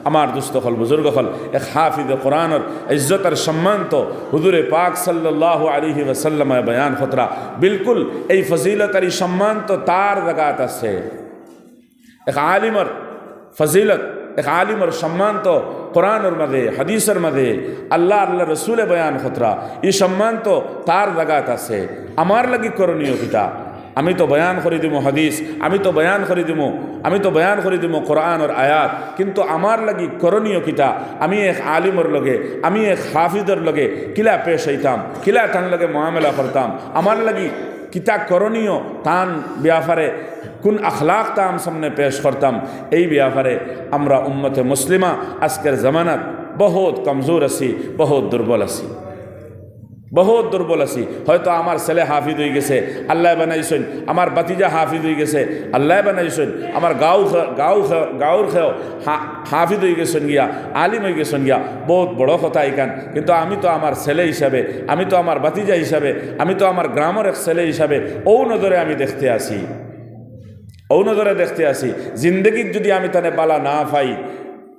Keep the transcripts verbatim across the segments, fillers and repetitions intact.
আমার দুস্ত অকল, বুজুর্গ অকল, এক হাফিজে কোরআনর ইজ্জত আর সম্মান তো হুজুরে পাক সাল্লাল্লাহু আলাইহি ওয়াসাল্লামে বয়ান করতরা। বিলকুল এই ফজিলত আর এই সম্মান তো তার জাগাত আছে। এক আলিমর ফজিলত, এক আলিমর সম্মান তো কোরআনর মাঝে, হাদিসর মাঝে, আল্লাহ, আল্লাহ রসুলে বয়ান করতরা, এই সম্মান তো তার জাগাত আছে। আমার লাগি করণীয় কিতা? আমি তো বয়ান করি দিমু হাদিস, আমি তো বয়ান করি দিমু, আমি তো বয়ান করি দিমু কোরআনর আয়াত, কিন্তু আমার লাগি করণীয় কিতা? আমি এক আলিমর লগে, আমি এক হাফিজর লগে কিলা পেশ অইতাম, কিলা তান লগে মুআমালা করতাম, আমার লাগি কিতা করণীয়, তান ব্যাপারে কুন আখলাক তান সামনে পেশ করতাম, এই ব্যাপারে আমরা উম্মতে মুসলিমা আজকের জমানাত বহুত কমজোর আছি, বহুত দুর্বল আছি, বহুত দুর্বল আছি। হয়তো আমার ছেলে হাফিজ অইগেছে, আল্লায় বানাইছইন, আমার ভাতিজা হাফিজ অইগেছে, আল্লায় বানাইছইন, আমার গাঁও খে-, গাঁও খে-, গাঁওর কেউ হা-, হাফিজ অইগেছইন গিয়া, আলিম অইগেছইন গিয়া, বহুত বড় কথা ইখান। কিন্তু আমি তো আমার ছেলে হিসাবে, আমি তো আমার ভাতিজা হিসাবে, আমি তো আমার গ্রামর এক ছেলে হিসাবে অউ নজরে আমি দেখতে আছি, অউ নজরে দেখতে আছি। জিন্দেগিত যুদি আমি তানে বালা না পাই,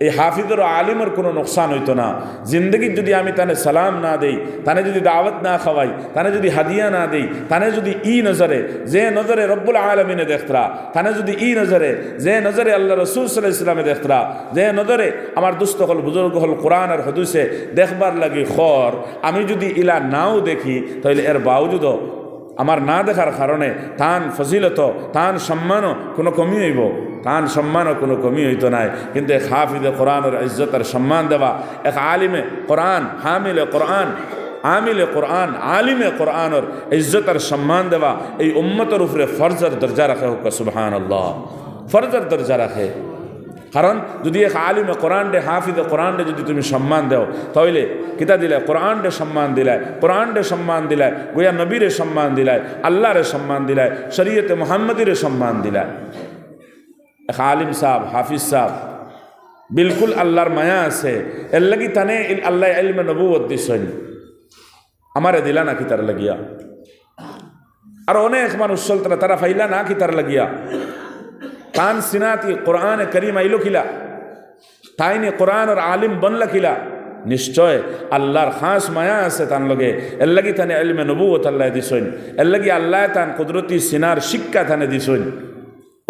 এই হাফিজর আলিমর কুনু নোকসান অইতো না। জিন্দেগিত যুদি আমি তানে সালাম না দেই, তানে যুদি দাওয়াত না খাওয়াই, তানে যুদি হাদিয়া না দেই, তানে যুদি ই নজরে, যে নজরে রব্বুল আলামিনে দেখতরা, তানে যুদি ই নজরে, যে নজরে আল্লাহ রসুল সাল্লাল্লাহু আলাইহি ওয়াসাল্লামে দেখতরা, যে নজরে আমার দুস্ত অকল, বুজুর্গ অকল কোরআন আর হাদিসে দেখবার লাগি কর, আমি যুদি ইলা নাও দেখি, তাইলে এর বাওজুদও আমার না দেখার কারণে তান ফজিলত, তান সম্মানও কুনু কমি অইবো? তান সম্মানও কুনু কমি অইতো নায়। কিন্তু এক হাফিজে কোরআনর ইজ্জত আর সম্মান দেওয়া, এক আলিমে কোরআন, হামিলে কোরআন, আমিলে কোরআন, আলিমে কোরআনর ইজ্জত আর সম্মান দেওয়া এই উম্মতর উপরে ফরজর দরজা রাখে, কউক্কা সুবহানাল্লাহ, ফরজর দরজা রাখে। কারণ যুদি এক আলিমে কোরআনরে, হাফিজে কোরআনরে যুদি তুমি সম্মান দেও, তাইলে কিতা দিলায়? কোরআনরে সম্মান দিলায়, কোরআনরে সম্মান দিলায়, গুয়া নবীরে সম্মান দিলায়, আল্লাহরে সম্মান দিলায়, শরীয়তে মুহাম্মদীরে সম্মান দিলায়। এক আলিম সাব, হাফিজ সাব, বিলকুল আল্লাহর মায়া আছে, এরলাগি তানে ইল-, আল্লায় ইলমে নবুয়ত দিছইন। আমারে দিলা না কিতার লাগিয়া? আর অনেক মানুষ চলতরা, তারা পাইলা না কিতার লাগিয়া? তান সিনাতি কোরআনে করিম আইলো কিলা? তাইন কোরআনর আলিম বনলা কিলা? নিশ্চয় আল্লাহর খাস মায়া আছে তান লগে, এরলাগি তানে ইলমে নবুয়ত আল্লায় দিছইন, এরলাগি আল্লায় তান কুদরতি সিনার শিক্ষা তানে দিছইন।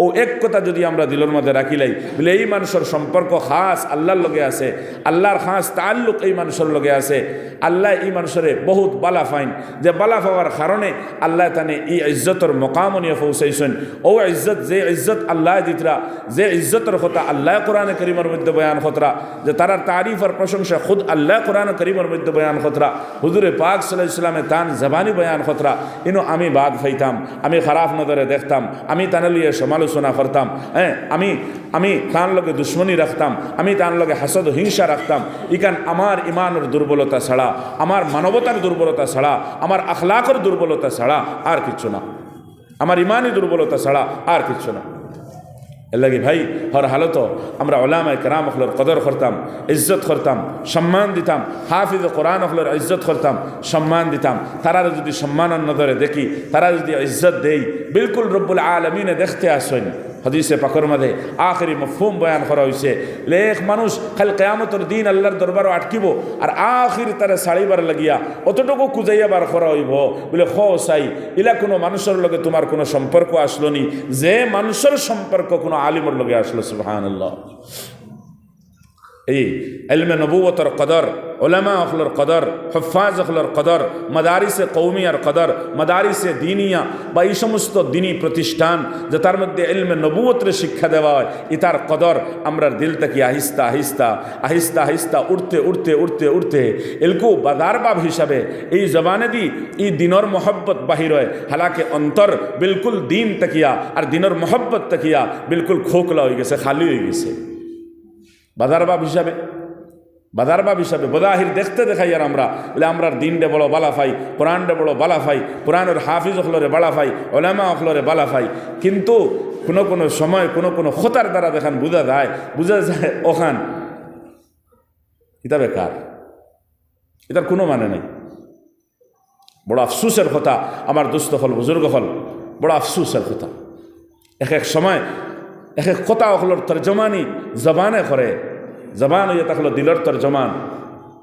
অউ এক কথা যুদি আমরা দিলর মাঝে রাখিলাই, বলে এই মানুষর সম্পর্ক খাস আল্লাহর লগে আছে, আল্লাহর খাস তাল্লুক এই মানুষর লগে আছে, আল্লায় ই মানুষরে বহুত বালা পাইন, যে বালা পাওয়ার কারণে আল্লায় তানে ই ইজ্জতর মকামো নিয়া পৌঁছাইছইন। অউ ইজ্জত, যে ইজ্জত আল্লায় দিতরা, যে ইজ্জতর কথা আল্লায় কোরআনে করিমর মধ্যে বয়ান করতরা, যে তারার তারিফ আর প্রশংসা খুদ আল্লায় কোরআনে করিমর মধ্যে বয়ান করতরা, হুজুরে পাক সাল্লাল্লাহু আলাইহি ওয়াসাল্লামে তান জবানি বয়ান করতরা, ইনো আমি বাদ পাইতাম, আমি খারাপ নজরে দেখতাম, আমি তানে লইয়া সমালোচনা করতাম, হ্যাঁ, আমি, আমি তান লগে দুশমনি রাখতাম, আমি তান লগে হাসদ হিংসা রাখতাম। ইখান আমার ইমানর দুর্বলতা ছাড়া, আমার মানবতার দুর্বলতা ছাড়া, আমার আখলাকর দুর্বলতা ছাড়া আর কিচ্ছু না, আমার ইমানি দুর্বলতা ছাড়া আর কিচ্ছু না। এরলাগি ভাই, হর হালতো আমরা ওলামায়ে কেরাম অকলর কদর করতাম, ইজ্জত করতাম, সম্মান দিতাম, হাফিজ কোরআন অকলর ইজ্জত করতাম, সম্মান দিতাম। তারারে যুদি সম্মানর নজরে দেখি, তারারে যুদি ইজ্জত দেই, বিলকুল রব্বুল আলামিনে দেখতে আছইন। হাদিসে পাকর মাঝে আখেরি মফহুম বয়ান করা অইছে, এক মানুষ কাইল কিয়ামতর দিন আল্লাহর দরবারো আটকিবো, আর আখেরি তারে ছাড়িবার লাগিয়া অতটুকু খুজাইয়া বার করা অইবো, বলে, "হ চাই, ইলা কুনু মানুষর লগে তুমার কুনু সম্পর্ক আছলো নি, যে মানুষর সম্পর্ক কুনু আলিমর লগে আছলো?" সুবহানাল্লাহ। এই ইলমে নবুয়তর কদর, উলামা অকলর কদর, হুফফাজ অকলর কদর, মাদারিসে কওমিয়ার কদর, মাদারিসে দিনিয়া বা এই সমস্ত দিনি প্রতিষ্ঠান যেতার মধ্যে ইলমে নবুয়তরে শিক্ষা দেওয়া অয়, ইতার কদর আমরার দিল থাকি আহিস্তা আহিস্তা, আহিস্তা আহিস্তা উঠতে উঠতে উঠতে উঠতে এলকু বাজার বাব হিসাবে এই জবানেদি ই দিনর মহব্বত বাহির অয়, হালাকে অন্তর বিলকুল দিন থাকিয়া আর দিনর মহব্বত থাকিয়া বিলকুল খোকলা অইগেছে, খালি অইগেছে। বাজার বাব হিসাবে, বাজার বাব হিসাবে বজাহির দেখতে দেখাইয়ার আমরা, বলে, আমরার দিনরে বড় বালা পাই, কোরআনরে বড় বালা পাই, কোরআনর হাফিজ অকলরে বালা পাই, উলামা অকলরে বালা পাই, কিন্তু কুনু কুনু সময় কুনু কুনু কথার দ্বারা যেখান বুঝা যায়, বুঝা যায় অখান ইতা বেকার, ইতার কুনু মানে নাই। বড় আফসুসের কথা, আমার দুস্ত অকল, বুজুর্গ অকল, বড় আফসুসের কথা। এক এক সময় এক এক কথা অকলর তর্জমানি জবানে করে, জবান অইয়া থাকলো দিলর তর্জমান।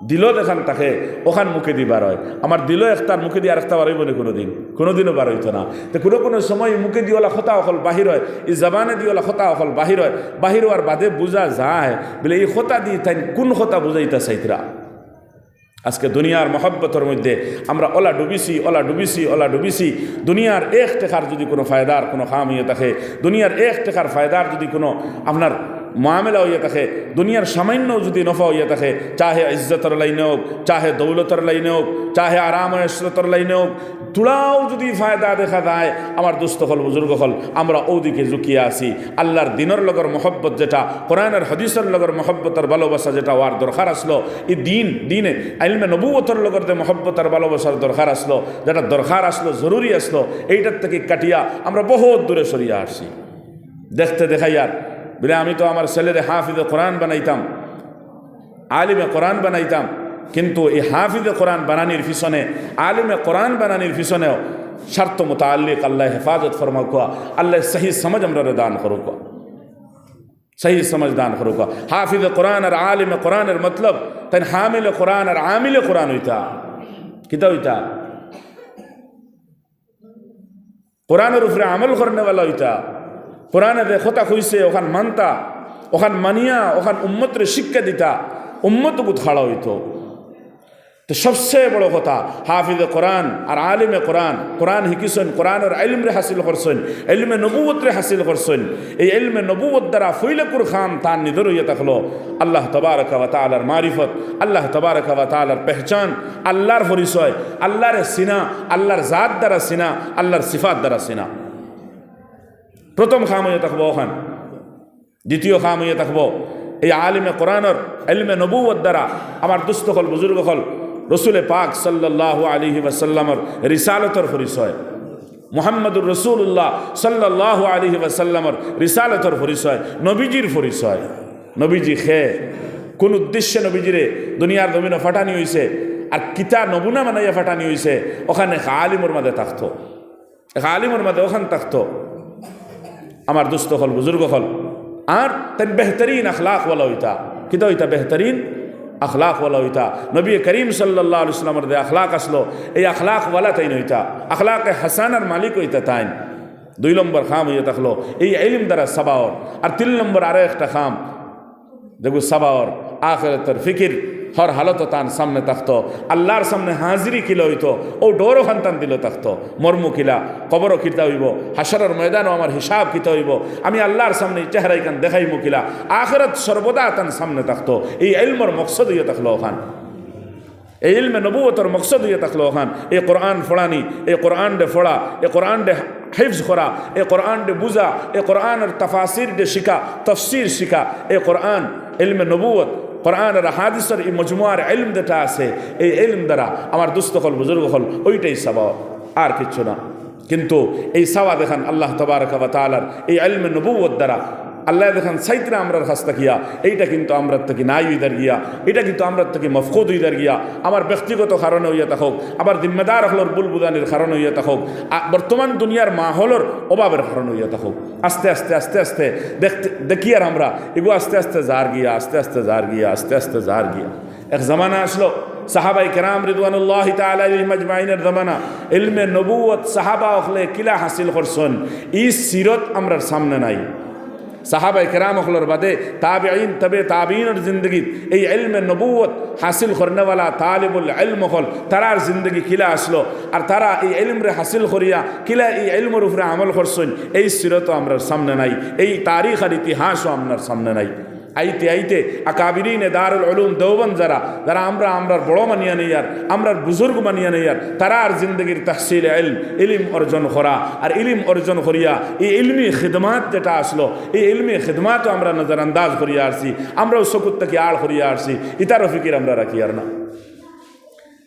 দিলো যেখান থাকে, ওখান মুখেদি বার অয়। আমার দিলো একটার মুখেদি আরেকটা বার অইবো নি কুনুদিন? কুনুদিনও বার অইতো না। তে কুনু কুনু সময় মুখেদি অলা কথা অকল বাহির অয়, ই জবানেদি অলা কথা অকল বাহির অয়, বাহির অওয়ার বাদে বুঝা যায় বলে ই কথাদি তাইন কুন কথা বুঝাইতা চাইতরা। আজকে দুনিয়ার মহব্বতর মধ্যে আমরা অলা ডুবিছি, অলা ডুবিছি, অলা ডুবিছি। দুনিয়ার এক টেকার যদি কুনু ফায়দার কুনু কাম অইয়া থাকে, দুনিয়ার এক টেকার ফায়দার যদি কুনু আপনার মামলা অইয়া থাকে, দুনিয়ার সামান্য যদি নফা অইয়া থাকে, চাহে ইজ্জতর লাইনে অউক, চাহে দৌলতর লাইনে অউক, চাহে আরাম ও এশরতর লাইনে অউক, থুড়াও যদি ফায়দা দেখা যায়, আমার দোস্ত অকল, বুজুর্গ অকল, আমরা অউ দিকে ঝুঁকিয়া আছি। আল্লার দিনর লগর মহব্বত যেটা, কোরআন আর হাদিসর লগর মহব্বতর ভালোবাসা যেটা অওয়ার দরকার আছলো, ই দিন, দিনে, ইলমে নবুয়তর লগর যে মহব্বতর ভালোবাসার দরকার আছলো, যেটা দরকার আছলো, জরুরি আছলো, এইটার থাকি কাটিয়া আমরা বহুত দূরে সরিয়া আসছি। দেখতে দেখাইয়ার বলে, আমি তো আমার ছেলেরে হাফিজে কোরআন বানাইতাম, আলিমে কোরআন বানাইতাম, কিন্তু ই হাফিজে কোরআন বানানির পিছনে, আলিমে কোরআন বানানির পিছনেও স্বার্থ মুতাআল্লিক আল্লায় হেফাজত ফরমাউক্কা, আল্লায় সহি সমঝ আমরারে দান করউক্কা, সহি সমঝ দান করউক্কা। হাফিজে কোরআন আর আলিমে কোরআনর মতলব তাইন হামিলে কোরআন আর আমিলে কোরআন অইতা। কিতা অইতা? কোরআনর উপরে আমল করনেওয়ালা অইতা, কোরআনে যে কথা কইছে ওখান মানতা, ওখান মানিয়া ওখান উম্মতরে শিক্ষা দিতা, উম্মত অগুত খাড়া অইতো। তে সবচেয়ে বড় কথা, হাফিজে কোরআন আর আলিমে কোরআন, কোরআন হিকিছইন, কোরআনর ইলমরে হাসিল করছইন, ইলমে নবুয়তরে হাসিল করছইন। এই ইলমে নবুয়ত দ্বারা ফইলাকুর কাম তান নিজর অইয়া থাকলো আল্লাহ তাবারাকা ওয়া তাআলার মারিফত, আল্লাহ তাবারাকা ওয়া তাআলার পেহচান, আল্লার পরিচয়, আল্লারে চিনা, আল্লার জাত দ্বারা চিনা, আল্লার সিফাত দ্বারা চিনা। প্রথম কাম অইয়া থাকবো ওখান। দ্বিতীয় কাম অইয়া থাকবো, এই আলিমে কোরআনর ইলমে নবুয়ত দ্বারা আমার দোস্ত অকল, বুজুর্গ অকল, রসুলে পাক সাল্লাল্লাহু আলাইহি ওয়াসাল্লামর রিসালতর পরিচয়, মুহাম্মাদুর রাসূলুল্লাহ সাল্লাল্লাহু আলাইহি ওয়াসাল্লামর রিসালতর পরিচয়, নবীজির পরিচয়। নবীজি কে, কোন উদ্দেশ্যে নবীজিরে দুনিয়ার জমিনো পাঠানি অইছে, আর কিতা নমুনা বানাইয়া পাঠানি অইছে, ওখান এক আলিমর মাঝে থাকতো, এক আলিমর মাঝে ওখান থাকতো। আমার দোস্ত অকল, বুজুর্গ অকল, আর তাইন বেহতরিন আখলাকওয়ালা অইতা। কিতা অইতা? বেহতরিন আখলাকওয়ালা অইতা। নবী করিম সাল্লাল্লাহু আলাইহি ওয়াসাল্লামর যে আখলাক আছলো, এই আখলাকওয়ালা তাইন অইতা, আখলাকে হাসানার মালিক অইতা তাইন। দুই নম্বর কাম অইয়া থাকলো এই ইলম দ্বারা ছাবা অর। আর তিন নম্বর আরো একটা কাম, যেগু ছাবা অর, আখিরাতর ফিকির হর হালতো তান সামনে থাকতো। আল্লার সামনে হাজিরি কিলা অইতো, অউ ডরও খান তান দিলো থাকতো। মরমু কিলা, কবরও কিতা অইবো, হাশরর ময়দানও আমার হিসাব কিতা অইবো, আমি আল্লার সামনে ই চেহারা ইখান দেখাইমু কিলা, আখিরাত সর্বদা তান সামনে থাকতো। এই ইলমর মকসদ অইয়া থাকলো ওখান। এই ইলমে নবুয়তর মকসদ অইয়া থাকলো ওখান, এই কোরআন পড়ানি, এই কোরআনরে পড়া, এই কোরআনরে হিফজ করা, এই কোরআনরে বুঝা, এই কোরআনর তাফাসিররে শিখা, তফসির শিখা, এই কোরআন, ইলমে নবুয়ত, কোরআন আর হাদিসর এই মজমুয়ার ইলম যেটা আছে, এই ইলম দ্বারা আমার দোস্ত অকল, বুজুর্গ অকল, ওইটাই ছাবা, আর কিচ্ছু না। কিন্তু এই ছাবা যেখান আল্লাহ তাবারাকা ওয়া তাআলার এই ইলমে নবুয়ত দ্বারা আল্লায় যেখান চাইতরা আমরার কাছ থাকিয়া, এইটা কিন্তু আমরার থাকি নাই অইদার গিয়া, এটা কিন্তু আমরার থাকি মফকুদ অইদার গিয়া। আমার ব্যক্তিগত কারণে অইয়া থাকউক, আমার জিম্মাদার অকলর ভুল বুঝানির কারণে অইয়া থাকউক, আ, বর্তমান দুনিয়ার মাহলর অভাবর কারণে অইয়া থাকউক, আস্তে আস্তে, আস্তে আস্তে দেখতে, দেখিয়ার আমরা এগু আস্তে আস্তে যার গিয়া, আস্তে আস্তে যার গিয়া, আস্তে আস্তে যার গিয়া। এক জমানা আছলো, সাহাবায়ে কেরাম রিদওয়ানুল্লাহি তাআলা আলাইহিম আজমাইনর জমানা, ইলমে নবুয়ত সাহাবা অকলে কিলা হাসিল করছইন, ই সিরত আমরার সামনে নাই। সাহাবায়ে কেরাম অকলর বাদে তাবেঈন, তবে তাবেঈনর জিন্দেগিত এই ইলমে নবুয়ত হাসিল করনেওয়ালা তালিবুল ইলম অকল, তারার জিন্দেগি কিলা আছলো, আর তারা এই ইলমরে হাসিল করিয়া কিলা এই ইলমর উপরে আমল করছইন, এই সিরতও আমরার সামনে নাই, এই তারিখ আর ইতিহাসও আমরার সামনে নাই। আইতে আইতে আকাবিরিনে দারুল উলুম দেওবন্দ যারা, যারা আমরা, আমরার বড় মানিয়া নেইয়ার, আমরার বুজুর্গ মানিয়া নেইয়ার, তারার জিন্দেগির তাহসিল ইলম, ইলিম অর্জন করা, আর ইলিম অর্জন করিয়া এই ইলমি খিদমাত যেটা আছলো, এই ইলমি খিদমাতও আমরা নজরান্দাজ করিয়া আরছি, আমরাও চকুর থাকি আড় করিয়া আরছি, ইতারও ফিকির আমরা রাখিয়ার না।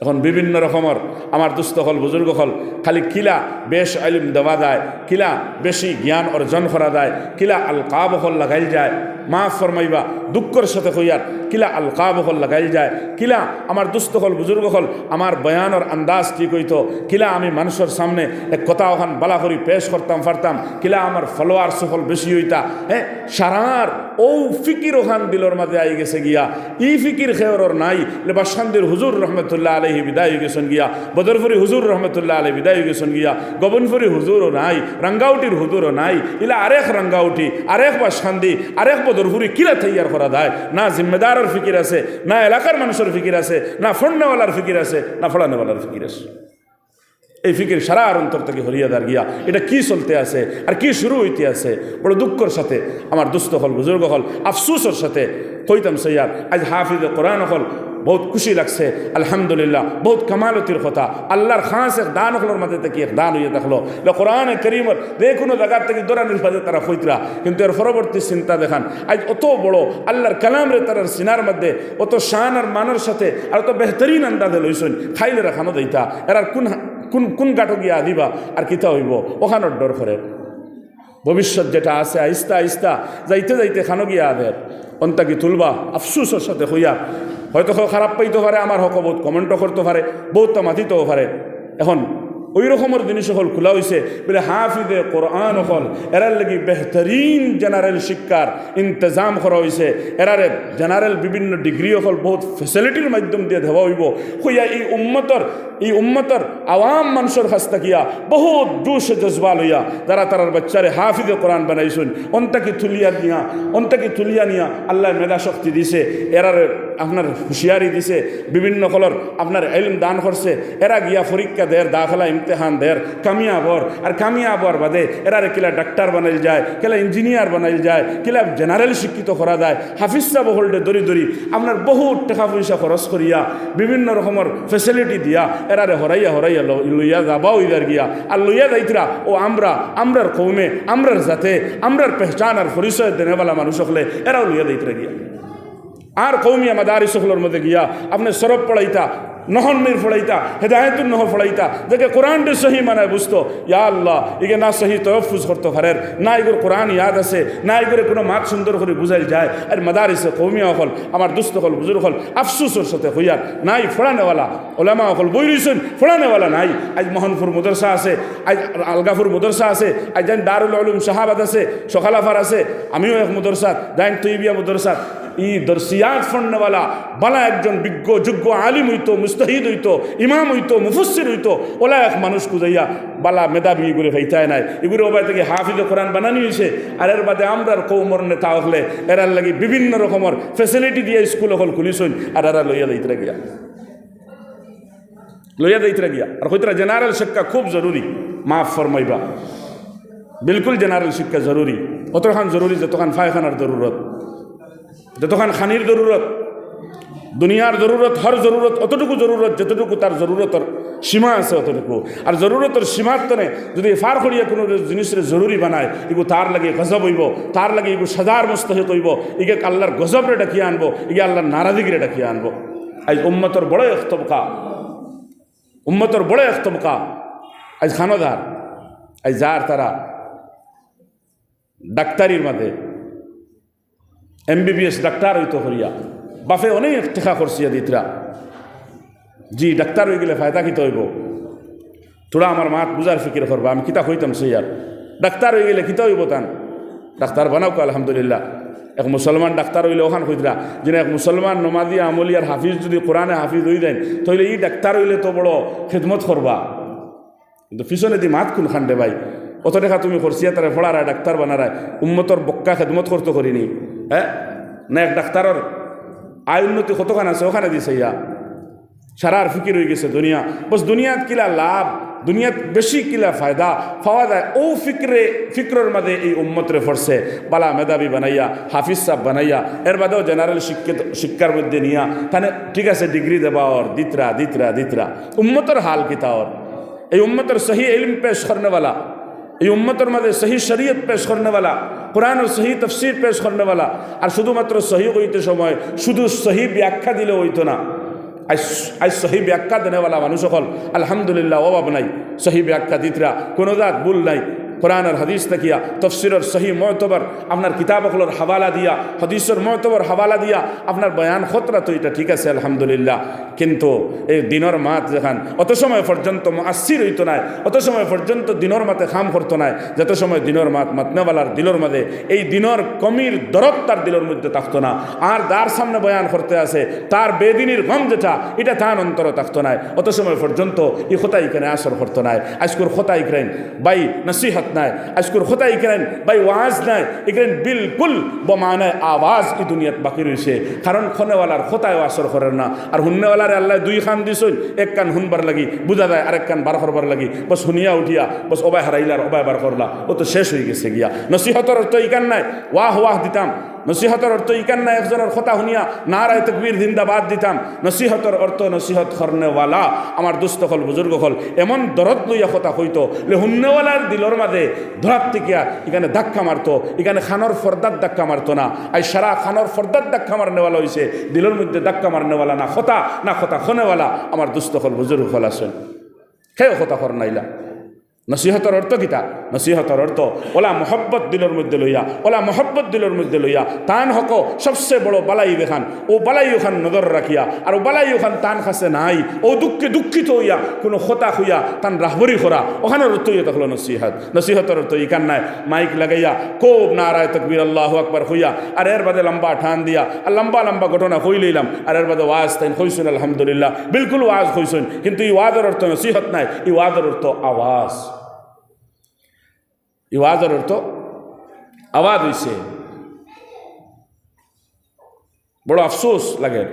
এখন বিভিন্ন রকমর আমার দোস্ত অকল, বুজুর্গ অকল, খালি কিলা বেশ ইলম দেওয়া যায়, কিলা বেশি জ্ঞান অর্জন করা যায়, কিলা আলকাব অকল লাগাইল যায়, মাফ ফরমাইবা, দুঃখর সাথে কইয়ার, কিলা আলকাব অকল লাগাইল যায়, কিলা আমার দুস্ত অকল, বুজুর্গ অকল, আমার বয়ানর আন্দাজ ঠিক অইতো, কিলা আমি মানষর সামনে এক কথা অখান বালা করি পেশ করতাম পারতাম, কিলা আমার followers অকল বেশি অইতা। হ্যাঁ, সারার অউ ফিকির অখান দিলর মাঝে আই গেছে গিয়া, ই ফিকির কেউরর নাই, লে বাসকান্দির হুজুর রহমতুল্লাহ আলাইহি বিদায় অই গেছইন গিয়া, বদরপুরি হুজুর রহমতুল্লাহ আলাইহি বিদায় অই গেছইন গিয়া, গবনপুরি হুজুরও নাই, রাঙ্গাউটির হুজুরও নাই, ইলা আরেক রাঙ্গাউটি, আরেক বাসকান্দি, আরেক বদরপুরি কিলা তৈয়ার করা যায়? না জিম্মেদারর ফিকির আছে, না এলাকার মানষর ফিকির আছে, না ফড়নেওয়ালার ফিকির আছে, না ফড়ানেওয়ালার ফিকির আছে। এই ফিকির সারার অন্তর থাকি হরিয়া যার গিয়া। ইটা কি চলতে আছে আর কি শুরু অইতে আছে? বড় দুঃখর সাথে আমার দুস্ত অকল, বুজুর্গ অকল, আফসুসর সাথে কইতাম চাইয়ার, আইজ হাফিজে কোরআন অকল বউত খুশি লাগছে, আলহামদুলিল্লাহ, বউত কামালতির কথা। আল্লার খাস এক দান অকলর মাঝে থাকি এক দান অইয়া থাকলো। ইলা কোরআনে করিমর যে কুনু জাগার থাকি দৌড়ানির মাঝে তারা কইতরা, কিন্তু এর পরবর্তী চিন্তা দেখান, আইজ অত বড় আল্লার কালামরে তারার সিনার মাঝে অত শান আর মানর সাথে আর অত বেহতরিন আন্দাজে লইছইন, খাইলে রাখানো যাইতা, এরার কুন, কুন, কুন গাটো গিয়া দিবা আর কিতা অইবো, অখানর ডর করে। ভবিষ্যৎ যেটা আছে, আইস্তা আইস্তা যাইতে যাইতে খানো গিয়া আদের অন্তাকি তুলবা, আফসুসর সাথে কইয়া। হয়তো কেউ খারাপ পাইতো পারে, আমার হকো বউত comment-ও করতো পারে, বউততা মাতিতেও পারে। এখন অউ রকমর জিনিস অকল খুলা অইছে, বলে হাফিজে কোরআন অকল, এরার লাগি বেহতরিন general শিক্ষার ইন্তেজাম করা অইছে, এরারে general বিভিন্ন degree অকল বউত facility-র মাধ্যম দিয়া দেওয়া অইবো। কইয়া এই উম্মতর এই উম্মতর আওয়াম মানষর কাছ থাকিয়া বউত জোশে জজবা লইয়া যারা তারার বাচ্চারে হাফিজে কোরআন বানাইছইন, অন্তাকি তুলিয়া নিয়া, অন্তাকি তুলিয়া নিয়া আল্লায় মেধা শক্তি দিছে, এরারে আপনার হুঁশিয়ারি দিছে, বিভিন্ন অকলর আপনার ইলম দান করছে, এরা গিয়া পরীক্ষা দের, দাখিলা ইমতেহান দের, কামিয়াব অর, আর কামিয়াব অওয়ার বাদে এরারে কিলা ডাক্তার বানাইল যায়, কিলা engineer বানাইল যায়, কিলা general শিক্ষিত করা যায়, হাফিজ সাব অকলরে ধরি ধরি আপনার বউত টেকা পয়সা খরচ করিয়া বিভিন্ন রকমর facility দিয়া এরারে হরাইয়া হরাইয়া ল-, লইয়া যাবা অইযার গিয়া। আর লইয়া যাইতরা অউ আমরা, আমরার কওমে, আমরার জাতে, আমরার পেহচান আর পরিচয় দেনেওয়ালা মানুষ অকলে এরাও লইয়া যাইতরা গিয়া। আর কওমিয়া মাদারিস অকলর মাঝে গিয়া আপনে সরফ পড়াইতা, নহর মীর পড়াইতা, হেদায়েতুন নহর পড়াইতা, যেগিয়ে কোরআনরে সহি মানায় বুঝতো, ইয়া আল্লাহ, ইগিয়ে না সহি তাহাফফুজ করতো পারের, না ইগুর কোরআন ইয়াদ আছে, না ইগুরে কুনু মাত সুন্দর করি বুঝাইল যায়। আর মাদারিসে কওমিয়া অকল, আমার দুস্ত অকল, বুজুর্গ অকল, আফসুসর সাথে কইয়ার, নাই ফড়ানেওয়ালা, ওলামা অকল বই রইছইন, ফড়ানেওয়ালা নাই। আইজ মোহনপুর মাদ্রাসা আছে, আইজ আলগাপুর মাদ্রাসা আছে, আইজ জাইন দারুল উলুম শাহাবাদ আছে, সকালাফার আছে, আমিও এক মাদ্রাসাত, জাইন তৈবিয়া মাদ্রাসাত। ই দরসিয়াত ফড়নেওয়ালা বালা একজন বিজ্ঞ, যোগ্য আলিম অইতো, মুজতাহিদ অইতো, ইমাম অইতো, মুফাসসির অইতো, ওলা এক মানুষ খুজাইয়া বালা মেধাবী ইগুরে পাইতায় নায়। ইগুরে অবায় থাকি হাফিজে কোরআন বানানি অইছে। আর এর বাদে আমরার কওমর নেতা অকলে এরার লাগি বিভিন্ন রকমর facility দিয়া স্কুল অকল খুলিছইন, আর এরা লইয়া যাইতরা গিয়া। লইয়া যাইতরা গিয়া। আর কইতরা general শিক্ষা খুব জরুরি। মাফ ফরমাইবা, বিলকুল general শিক্ষা জরুরি, অতখান জরুরি যতখান পায়খানার জরুরত, যতখান খানির জরুরত। দুনিয়ার জরুরত, হর জরুরত অতটুকু জরুরত, যতটুকু তার জরুরতর সীমা আছে অতটুকু। আর জরুরতর সীমার তনে যদি পার করিয়া কুনু জিনিসরে জরুরি বানায়, ইগু তার লাগি গজব অইবো, তার লাগি ইগু সাজার মুস্তাহিক অইবো, ইগে আল্লার গজবরে ডাকিয়া আনবো, ইগে আল্লার নারাজিগিরে ডাকিয়া আনবো। আইজ উম্মতর বড় এক তবকা, উম্মতর বড় এক তবকা আইজ খানোদার, আইজ যার তারা ডাক্তারির মাঝে এমবিবিএস ডাক্তার অইতো করিয়া, বাফে অনেক টেকা খরচিয়া দিতরা। জি, ডাক্তার অইগেলে ফায়দা কিতা অইবো? থুড়া আমার মাত বুঝার ফিকির করবা, আমি কিতা কইতাম চাইয়ার। ডাক্তার অইগেলে কিতা অইবো তান? ডাক্তার বানাউক্কা, আলহামদুলিল্লাহ। এক মুসলমান ডাক্তার অইলে অখান কইতরা, যেন এক মুসলমান নমাজি, আমলি আর হাফিজ যদি কোরআনে হাফিজ অইযাইন, তাইলে ই ডাক্তার অইলে তো বড় খেদমত করবা। কিন্তু পিছনেদি মাত কুনখান রে ভাই? অত টেকা তুমি খরচিয়া তারে ফড়ারায়, ডাক্তার বানারায়, উম্মতর বক্কা খেদমত করতো করিনি, হ্যাঁ? না এক ডাক্তারর আয় উন্নতি কতখান আছে, অখানেদি চাইয়া সারার ফিকির অইগেছে দুনিয়া। বস দুনিয়াত কিলা লাভ, দুনিয়াত বেশি কিলা ফায়দা পাওয়া যায়, অউ ফিকরে, ফিকরর মাঝে এই উম্মতরে ফড়ছে, বালা মেধাবী বানাইয়া, হাফিজ সাব বানাইয়া, এর বাদেও general শিক্ষিত, শিক্ষার মধ্যে নিয়া, তানে ঠিক আছে ডিগ্রি দেবা অর, দিতরা, দিতরা, দিতরা। উম্মতর হাল কিতা অর? এই উম্মতর সহি ইলম পেশ করনেওয়ালা, এই উম্মতর মাঝে সহি শরিয়ত পেশ করনেওয়ালা, কোরআনর সহি তফসির পেশ করনেওয়ালা, আর শুধুমাত্র সহি কইতে সময় শুধু সহি ব্যাখ্যা দিলে অইতো না। আইজ, আইজ সহি ব্যাখ্যা দেনেওয়ালা মানুষ অকল, আলহামদুলিল্লাহ, অভাব নাই। সহি ব্যাখ্যা দিতরা, কুনু জাত ভুল নাই। কোরআন আর হাদিস থাকিয়া, তফসিরর সহি মুতবর আপনার কিতাব অকলর হাওয়ালা দিয়া, হাদিসর মুতবর হাওয়ালা দিয়া আপনার বয়ান খতরা তো ইটা ঠিক আছে, আলহামদুলিল্লাহ। কিন্তু এই দিনর মাত যেখান অত সময় পর্যন্ত মুআসসির অইতো নায়, অত সময় পর্যন্ত দিনর মাতে কাম করতো নায়, যত সময় দিনর মাত মাতনেওয়ালার দিলর মাঝে এই দিনর কমির দরদ তার দিলর মধ্যে থাকতো না। আর যার সামনে বয়ান করতে আছে, তার বেদিনির গম যেটা, ইটা তান অন্তরো থাকতো নায়, অত সময় পর্যন্ত ই কথা ইখানে আসর করতো নায়। আইজকুর কথা ইকরাইন ভাই নসিহত নায়, আইজকুর কথা ইকরাইন ভাই ওয়াজ নায়, ইকরাইন বিলকুল বমানায় আওয়াজ ই দুনিয়াত বাকি রইছে। কারণ কনেওয়ালার কথায়ও আসর করের না, আর হুননেওয়ালারে আল্লায় দুই কান দিছইন, এক কান হুনবার লাগি বুঝা যায়, আরেক কান বার করবার লাগি। বস হুনিয়া উঠিয়া বস ওবায় হারাইলা আর ওবায় বার করলা, ও তো শেষ অইগেছে গিয়া। নসিহতর অর্থ ইখান নায় ওয়াহ ওয়াহ দিতাম, নসিহতর অর্থ ইখান নায় একজনর কথা হুনিয়া নারায়ে তাকবীর জিন্দাবাদ দিতাম। নসিহতর অর্থ নসিহত করনেওয়ালা, আমার দুস্ত অকল, বুজুর্গ অকল, এমন দরদ লইয়া কথা কইতো যে হুননেওয়ালার দিলর মাঝে ধরাত থাকিয়া ইখানে ধাক্কা মারতো, ইখানে কানর পর্দাত ধাক্কা মারতো না। আইজ সারা কানর পর্দাত ধাক্কা মারনেওয়ালা অইছে, দিলর মধ্যে ধাক্কা মারনেওয়ালা না কথা, না কথা কনেওয়ালা। আমার দুস্ত অকল, বুজুর্গ অকল আছইন, কেউ কথা কর নাইলা। নসিহতর অর্থ কিতা? নসিহতর অর্থ অলা মহব্বত দিলর মধ্যে লইয়া, অলা মহব্বত দিলর মধ্যে লইয়া, তান হকো সবচে বড় বালাই যেখান, অউ বালাই অখান নজর রাখিয়া, আর অউ বালাই অখান তান কাছে নাই, অউ দুঃখে দুঃখিত অইয়া কুনু কথা কইয়া তান রাহবরি করা, অখানর অর্থ অইয়া থাকলো নসিহত। নসিহতর অর্থ ইখান নায় মাইক লাগাইয়া খুব নারায়ে তাকবীর, আল্লাহু আকবার কইয়া, আর এর বাদে লম্বা টান দিয়া, আর লম্বা লম্বা ঘটনা কইলাইলাম, আর এর বাদে ওয়াজ তাইন কইছইন, আলহামদুলিল্লাহ, বিলকুল ওয়াজ কইছইন, কিন্তু ই ওয়াজর অর্থ নসিহত নায়, ই ওয়াজর অর্থ আওয়াজ। ই ওয়াজর অর্থ আওয়াজ অইছে। বড় আফসোস লাগের,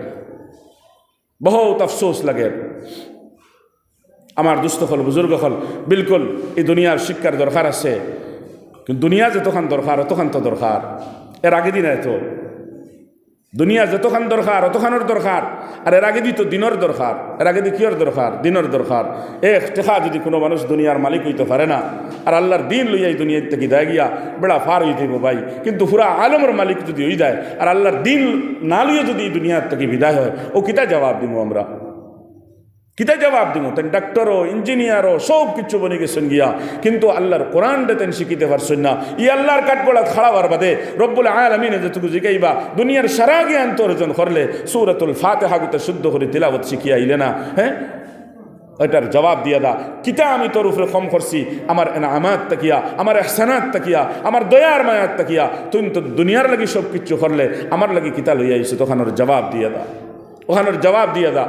বহুত আফসোস লাগের। আমার দুস্ত অকল, বুজুর্গ অকল, বিলকুল ই দুনিয়ার শিক্ষার দরকার আছে, কিন্তু দুনিয়া যতখান দরকার, অতখান তো দরকার, এর আগেদি নায় তো। দুনিয়া যতখান দরকার, অতখানর দরকার, আর এর আগেদি তো দিনর দরকার। এর আগেদি কিয়র দরকার? দিনর দরকার। এক টেকা যুদি কুনু মানুষ দুনিয়ার মালিক অইতো পারে না, আর আল্লার দিন লইয়া ই দুনিয়া থাকি যায় গিয়া, বেড়া পার অইযিবো ভাই। কিন্তু পুরা আলমর মালিক যুদি অই যায়, আর আল্লার দিন না লইয়া যুদি ই দুনিয়া থাকি বিদায় অয়, অউ কিতা জবাব দিমু আমরা? কিতা জবাব দিমু? তাইন ডাক্তারও, ইঞ্জিনিয়ারও, সব কিছু বনি গেছইন গিয়া, কিন্তু আল্লার কোরআনরে তাইন শিখিতে পারছইন না। ই আল্লার কাঠগড়াত খাড়া অওয়ার বাদে রব্বুল আলামিনে যেটুকু জিকাইবা, দুনিয়ার সারা জ্ঞান তো অর্জন করলে, সূরাতুল ফাতিহা গুতা শুদ্ধ করি তিলাওয়াত শিখিয়া আইলে না, হে? ইটার জবাব দিয়া দা, কিতা আমি তোর উপরে কম করছি? আমার এনামাত থাকিয়া, আমার এহসানাত থাকিয়া, আমার দয়ার মায়াত থাকিয়া, তুই তো দুনিয়ার লাগি সব কিছু করলে, আমার লাগি কিতা লইয়া আইছো? অখানর জবাব দিয়া দা, অখানর জবাব দিয়া দা।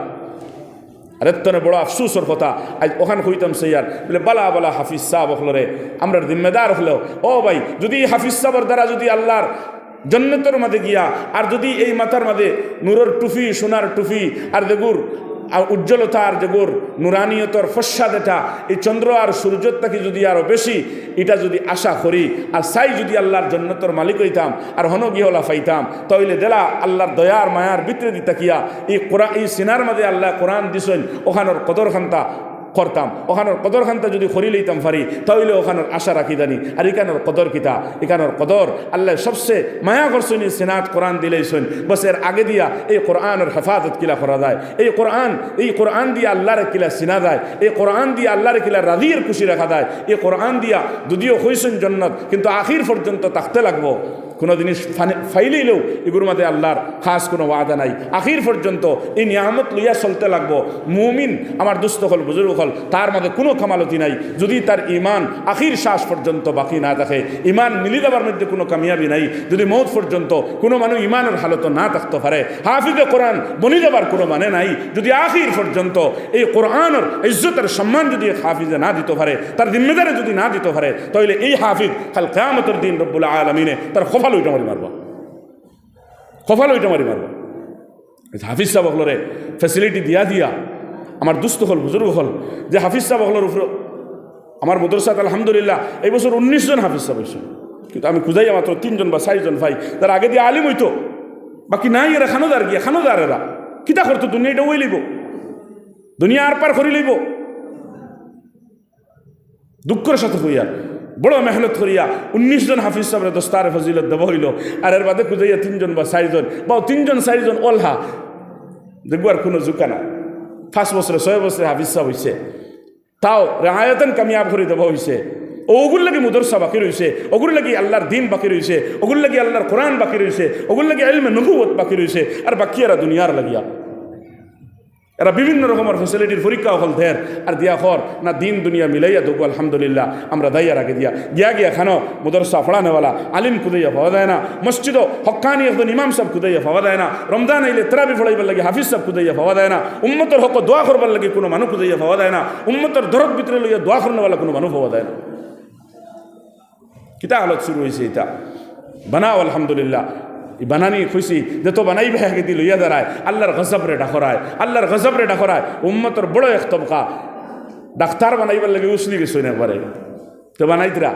আর এর তনে বড় আফসোসর কথা, আইজ অখান কইতাম চাইয়ার, বলে বালা বালা হাফিজ সাব অকলরে, আমরার জিম্মেদার অকলেও, ও ভাই, যুদি ই হাফিজ সাবর দ্বারা যুদি আল্লার জন্নতর মাঝে গিয়া, আর যুদি এই মাথার মাঝে নূরর টুপি, সোনার টুপি, আর যেগুর, আর উজ্জ্বলতা, আর যেগুর নুরানিয়তর ফসা যেটা, এই চন্দ্র আর সূর্যর থাকি যুদি আরো বেশি, ইটা যুদি আশা করি আর চাই যুদি আল্লার জন্নতর মালিক অইতাম আর হনো গিয়া অলা পাইতাম, তাইলে দেলা আল্লার দয়ার মায়ার ভিতরেদি থাকিয়া ই কোরআন, ই সিনার মাঝে আল্লায় কোরআন দিছইন, অখানর কদর খান্তা করতাম, অখানর কদর খান্তা যুদি করি লইতাম পারি, তাইলে অখানর আশা রাখি জানি। আর ইখানর কদর কিতা? ইখানর কদর আল্লায় সবচে মায়া করছইন, ই সিনাত কোরআন দিলাইছইন। বস এর আগে দিয়া এই কোরআনর হেফাজত কিলা করা যায়, এই কোরআন, এই কোরআন দিয়া আল্লারে কিলা চিনা যায়, এই কোরআন দিয়া আল্লারে কিলা রাজি আর খুশি রাখা যায়, এই কোরআন দিয়া যুদিও কইছইন জন্নত, কিন্তু আখির পর্যন্ত থাকতে লাগবো। কুনু জিনিস ফানে-, ফাইলাইলেও ইগুর মাঝে আল্লার খাস কুনু ওয়াদা নাই। আখির পর্যন্ত ই নিয়ামত লইয়া চলতে লাগবো। মুমিন, আমার দুস্ত অকল, বুজুর্গ অকল, তার মাঝে কুনু কামালতি নাই। যুদি তার ইমান আখির শ্বাস পর্যন্ত বাকি না থাকে, ইমান মিলি যাবার মধ্যে কুনু কামিয়াবি নাই। যুদি মউত পর্যন্ত কুনু মানুষ ইমানর হালতো না থাকতো পারে, হাফিজে কোরআন বনি যাবার কুনু মানে নাই। যুদি আখির পর্যন্ত এই কোরআনর ইজ্জত আর সম্মান যুদি এক হাফিজে না দিতো পারে, তার জিম্মেদারে যুদি না দিতো পারে, তাইলে এই হাফিজ কাল কিয়ামতর দিন রব্বুল আলামিনে তার কপালো ইটা মারি মারবা, কপালো ইটা মারি মারবা। এই হাফিজ সাব অকলরে facility দিয়া দিয়া আমার দুস্ত অকল, বুজুর্গ অকল, যে হাফিজ সাব অকলর উপরে আমার মাদ্রাসাত আলহামদুলিল্লাহ এই বছর উনিশ জন হাফিজ সাব অইছে, কিন্তু আমি খুজাইয়া মাত্র তিনজন বা চাইরজন পাই, যারা আগেদি আলিম অইতো, বাকি নাই। এরা কানো যার গিয়া, কানো যার এরা, কিতা করতো? দুনিয়া ইটা অইলিবো, দুনিয়া আর পার করি লইবো। দুঃখর সাথে কইয়ার, বড় মেহনত করিয়া উনিশ জন হাফিজ সাবরে দস্তারে ফজিলত দেওয়া অইলো। আর এর বাদে খুজাইয়া তিনজন বা চাইরজন, বা তিনজন চাইরজন অলা, দেখবার কুনু জুকা না। পাঁচ বছরে, ছয় বছরে হাফিজ সাব অইছে, তাও রেয়ায়তন কামিয়াব করি দেওয়া অইছে। অগুর লাগি মুদরসা বাকি রইছে, অগুর লাগি আল্লার দিন বাকি রইছে, অগুর লাগি আল্লার কোরআন বাকি রইছে, অগুর লাগি ইলমে নবুয়ত বাকি রইছে, আর বাকি এরা দুনিয়ার লাগিয়া। এরা বিভিন্ন রকমর facility-র পরীক্ষা অকল দের, আর দিয়া কর না দিন দুনিয়া মিলাইয়া দেউক্কা, আলহামদুলিল্লাহ, আমরা দাইয়ার আগে দিয়া। গিয়া গিয়া খানো মুদরসা পড়ানেওয়ালা আলিম খুঁজাইয়া পাওয়া যায় না, মসজিদো হক্কানি একজন ইমাম সাব খুঁজাইয়া পাওয়া যায় না, রমজান আইলে তারাবি পড়াইবার লাগি হাফিজ সাব খুঁজাইয়া পাওয়া যায় না, উম্মতর হকো দোয়া করবার লাগি কুনু মানুষ খুঁজাইয়া পাওয়া যায় না, উম্মতর দরদ ভিতরে লইয়া দোয়া করনেওয়ালা কুনু মানুষ পাওয়া যায় না। কিতা হালত শুরু অইছে ইটা? বানাও, আলহামদুলিল্লাহ। ই বানানি কইছি, যেতো বানাইবা এগেদি লইয়া দাঁড়ায়, আল্লার গজবরে ডাকরায়, আল্লার গজবরে ডাকরায়। উম্মতর বড় এক তবকা ডাক্তার বানাইবার লাগি উছলি গেছইন একবারে। তে বানাইতরা,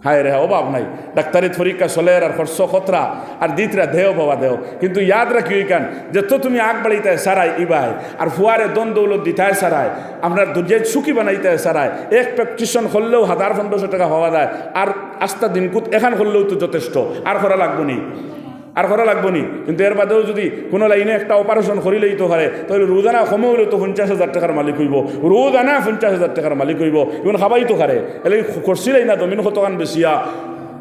হায় রে, অভাব নাই। ডাক্তারিত পরীক্ষা চলের আর খরচ খতরা, আর দিতরা দেও বাবা দেও। কিন্তু ইয়াদ রাখিও ইখান, যেতো তুমি আগ বাড়াইতায় সারায় ইবায়, আর ফুয়ারে ধন দৌলত দিতায় সারায়, আপনার দুনিয়াত সুখী বানাইতায় সারায়, এক practice করলেও হাজার পনেরোশো টেকা পাওয়া যায়, আর আস্তা দিনকুত এখান করলেও তো যথেষ্ট, আর করা লাগবো নি, আর করা লাগবো নি। কিন্তু এর বাদেও যুদি কুনু লাইনে একটা operation করিলাইতো পারে, তাইলে রোজানা কমে অইলেও তো পঞ্চাশ হাজার টেকার মালিক অইবো, রোজানা পঞ্চাশ হাজার টেকার মালিক অইবো। ইগুন খাবাইতো পারে, এলে করছিলাই না জমিন কতখান বেচিয়া,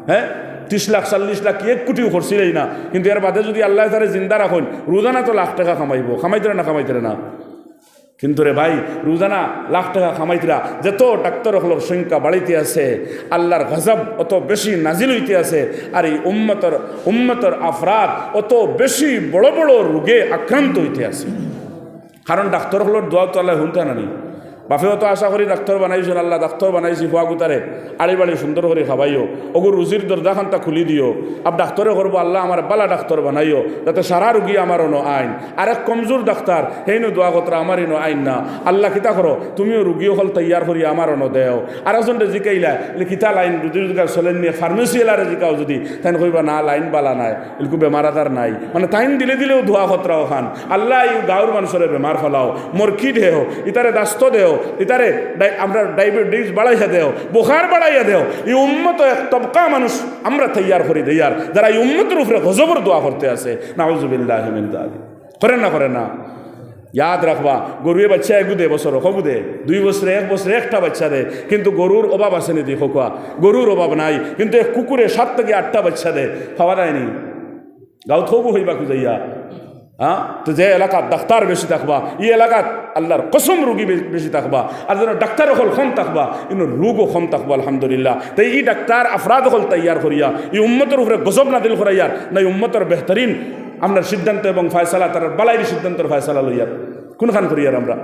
হ্যাঁ, ত্রিশ লাখ, চল্লিশ লাখ, কি এক কোটিও করছিলাই না। কিন্তু এর বাদে যুদি আল্লায় তারে জিন্দা রাখইন, রোজানা তো লাখ টেকা কামাইবো, কামাইতরা না, কামাইতরা না। কিন্তু রে ভাই, রোজানা লাখ টেকা কামাইতরা, যেতো ডাক্তার অকলর সংখ্যা বাড়িতে আছে, আল্লার গজব অতো বেশি নাজিল অইতে আছে, আর ই উম্মতর, উম্মতর আফরাদ অতো বেশি বড় বড় রোগে আক্রান্ত অইতে আছে। কারণ ডাক্তার অকলর দোয়াও তো আল্লায় হুনতা না নি। বাপেও তো আশা করি ডাক্তার বানাইছইন, আল্লাহ ডাক্তার বানাইছি, ফুয়াগুতারে আড়ি বাড়ি সুন্দর করি খাবাইও, অগুর রুজির দরজাখানতা খুলি দিও। আব ডাক্তারে করবো, আল্লাহ আমারে বালা ডাক্তার বানাইও, যাতে সারা রুগী আমার অনো আইন। আরেক কমজোর ডাক্তার, হেইনও দোয়া করতরা, আমার ইনো আইন না। আল্লাহ কিতা করো, তুমিও রুগী অকল তৈয়ার করি আমার অনো দেও। আরেকজনরে জিকাইলা, ইলে কিতা লাইন, রুজি রোজগার চলের নি, ফার্মেসি এলারে জিকাও যুদি, তাইন কইবা, না, লাইন বালা নায়। ইলকু বেমার আজার নাই। মানে, তাইন দিলে দিলেও দোয়া করতরা অখান। আল্লাহ, ই গাউর মানষরে বেমার ফালাও, মরকি দেও, ইতারে দাস্ত দেও, ইতারে ডাই-, আমরা ডায়াবেটিস বাড়াইয়া দেও, বুখার বাড়াইয়া দেও। ই উম্মত এক তবকা মানুষ আমরা তৈয়ার করি দেইয়ার, যারা ই উম্মতর উপরে গজবর দোয়া করতে আছে। নাউজুবিল্লাহি মিন যালিক। করে না, করে না? ইয়াদ রাখবা, গরুয়ে বাচ্চা এগু দে বছর, হগু দে, দুই বছরে, এক বছরে একটা বাচ্চা দে, কিন্তু গরুর অভাব আছে নি দেখো কোয়া, গরুর অভাব নাই, কিন্তু এক কুকুরে সাত থাকি আটটা বাচ্চা দে, পাওয়া যায়নি। গাউত হবু হইবা খুঁজাইয়া, হ্যাঁ? তো যে এলাকাত ডাক্তার বেশি থাকবা, ই এলাকাত আল্লাহর কসম রুগী বে-, বেশি থাকবা, আর যেন ডাক্তার অকল কম থাকবা, ইনো রোগও কম থাকবা, আলহামদুলিল্লাহ। তাই ই ডাক্তার আফরাদ অকল তৈয়ার করিয়া, ই উম্মতর উপরে গজব নাজিল করাইয়ার, না ই উম্মতর বেহতরিন আপনার সিদ্ধান্ত এবং ফয়সালা, তার বালাইর সিদ্ধান্তর ফয়সালা লইয়ার, কোনখান করিয়ার আমরা?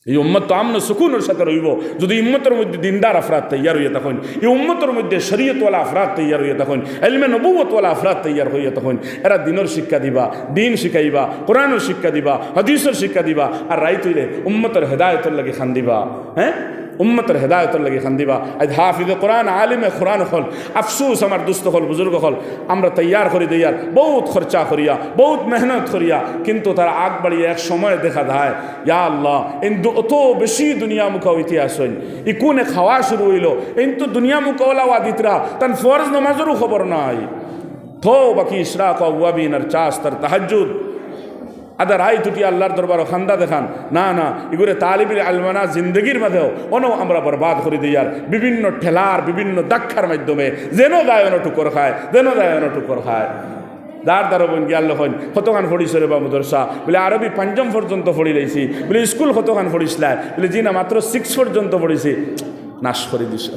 এই উম্মত তো আমন সুকুনর সাথে রইবো, যদি উম্মতর মধ্যে দিনদার আফরাদ তৈয়ার হইয়া থাকইন, এই উম্মতর মধ্যে শরীয়তওয়ালা আফরাদ তৈয়ার হইয়া থাকইন, ইলমে নবুয়তওয়ালা আফরাদ তৈয়ার হইয়া থাকইন। এরা দিনর শিক্ষা দিবা, দিন শিখাইবা, কোরআনর শিক্ষা দিবা, হাদিসর শিক্ষা দিবা, আর রাইত হইলে উম্মতর হেদায়তর লাগি খান্দিবা। হ্যাঁ, উম্মতর হেদায়তর লাগি খান্দিবা। আজ হাফিজে কোরআন, আলিমে কোরআন অকল, আফসুস আমার দোস্ত অকল, বুজুর্গ অকল, আমরা তৈয়ার করি দেইয়ার, বহুত খরচা করিয়া, বহুত মেহনত করিয়া, কিন্তু তারা আগ বাড়িয়া এক সময় দেখা যায়, ইয়া আল্লাহ, ইন দু-, অত বেশি দুনিয়া মুখা অইতে আছইন, ইকুনে খাওয়া শুরু অইলো, ইন তো দুনিয়া মুখা ওলা ওয়াদিতরা, তান ফরজ নমাজরও খবর নাই। তো বাকি ইশরাক, আউয়াবিন আর চাষ তার তাহাজ্জুদ, আদা রাইত উঠি আল্লাহর দরবারো খান্দা দেখান। না, না, ইগুরে তালিবুল ইলমানা জিন্দেগির মাঝেও অনো আমরা বরবাদ করি দেইয়ার। বিভিন্ন ঠেলার, বিভিন্ন ধাক্কার মাধ্যমে যেন যায় অনো ঠুকর খায়, যেন যায় অনো ঠুকর খায়। দার দারো বইন গিয়ার লখন, "কতখান পড়িছো রে বা মুদরসা?" বলে, "আরবি পাঞ্জম পর্যন্ত পড়ি লাইছি।" বলে, "স্কুল কতখান পড়িছলায়?" বলে, "জি না, মাত্র সিক্স পর্যন্ত পড়িছি।" নাশ করি দিছে।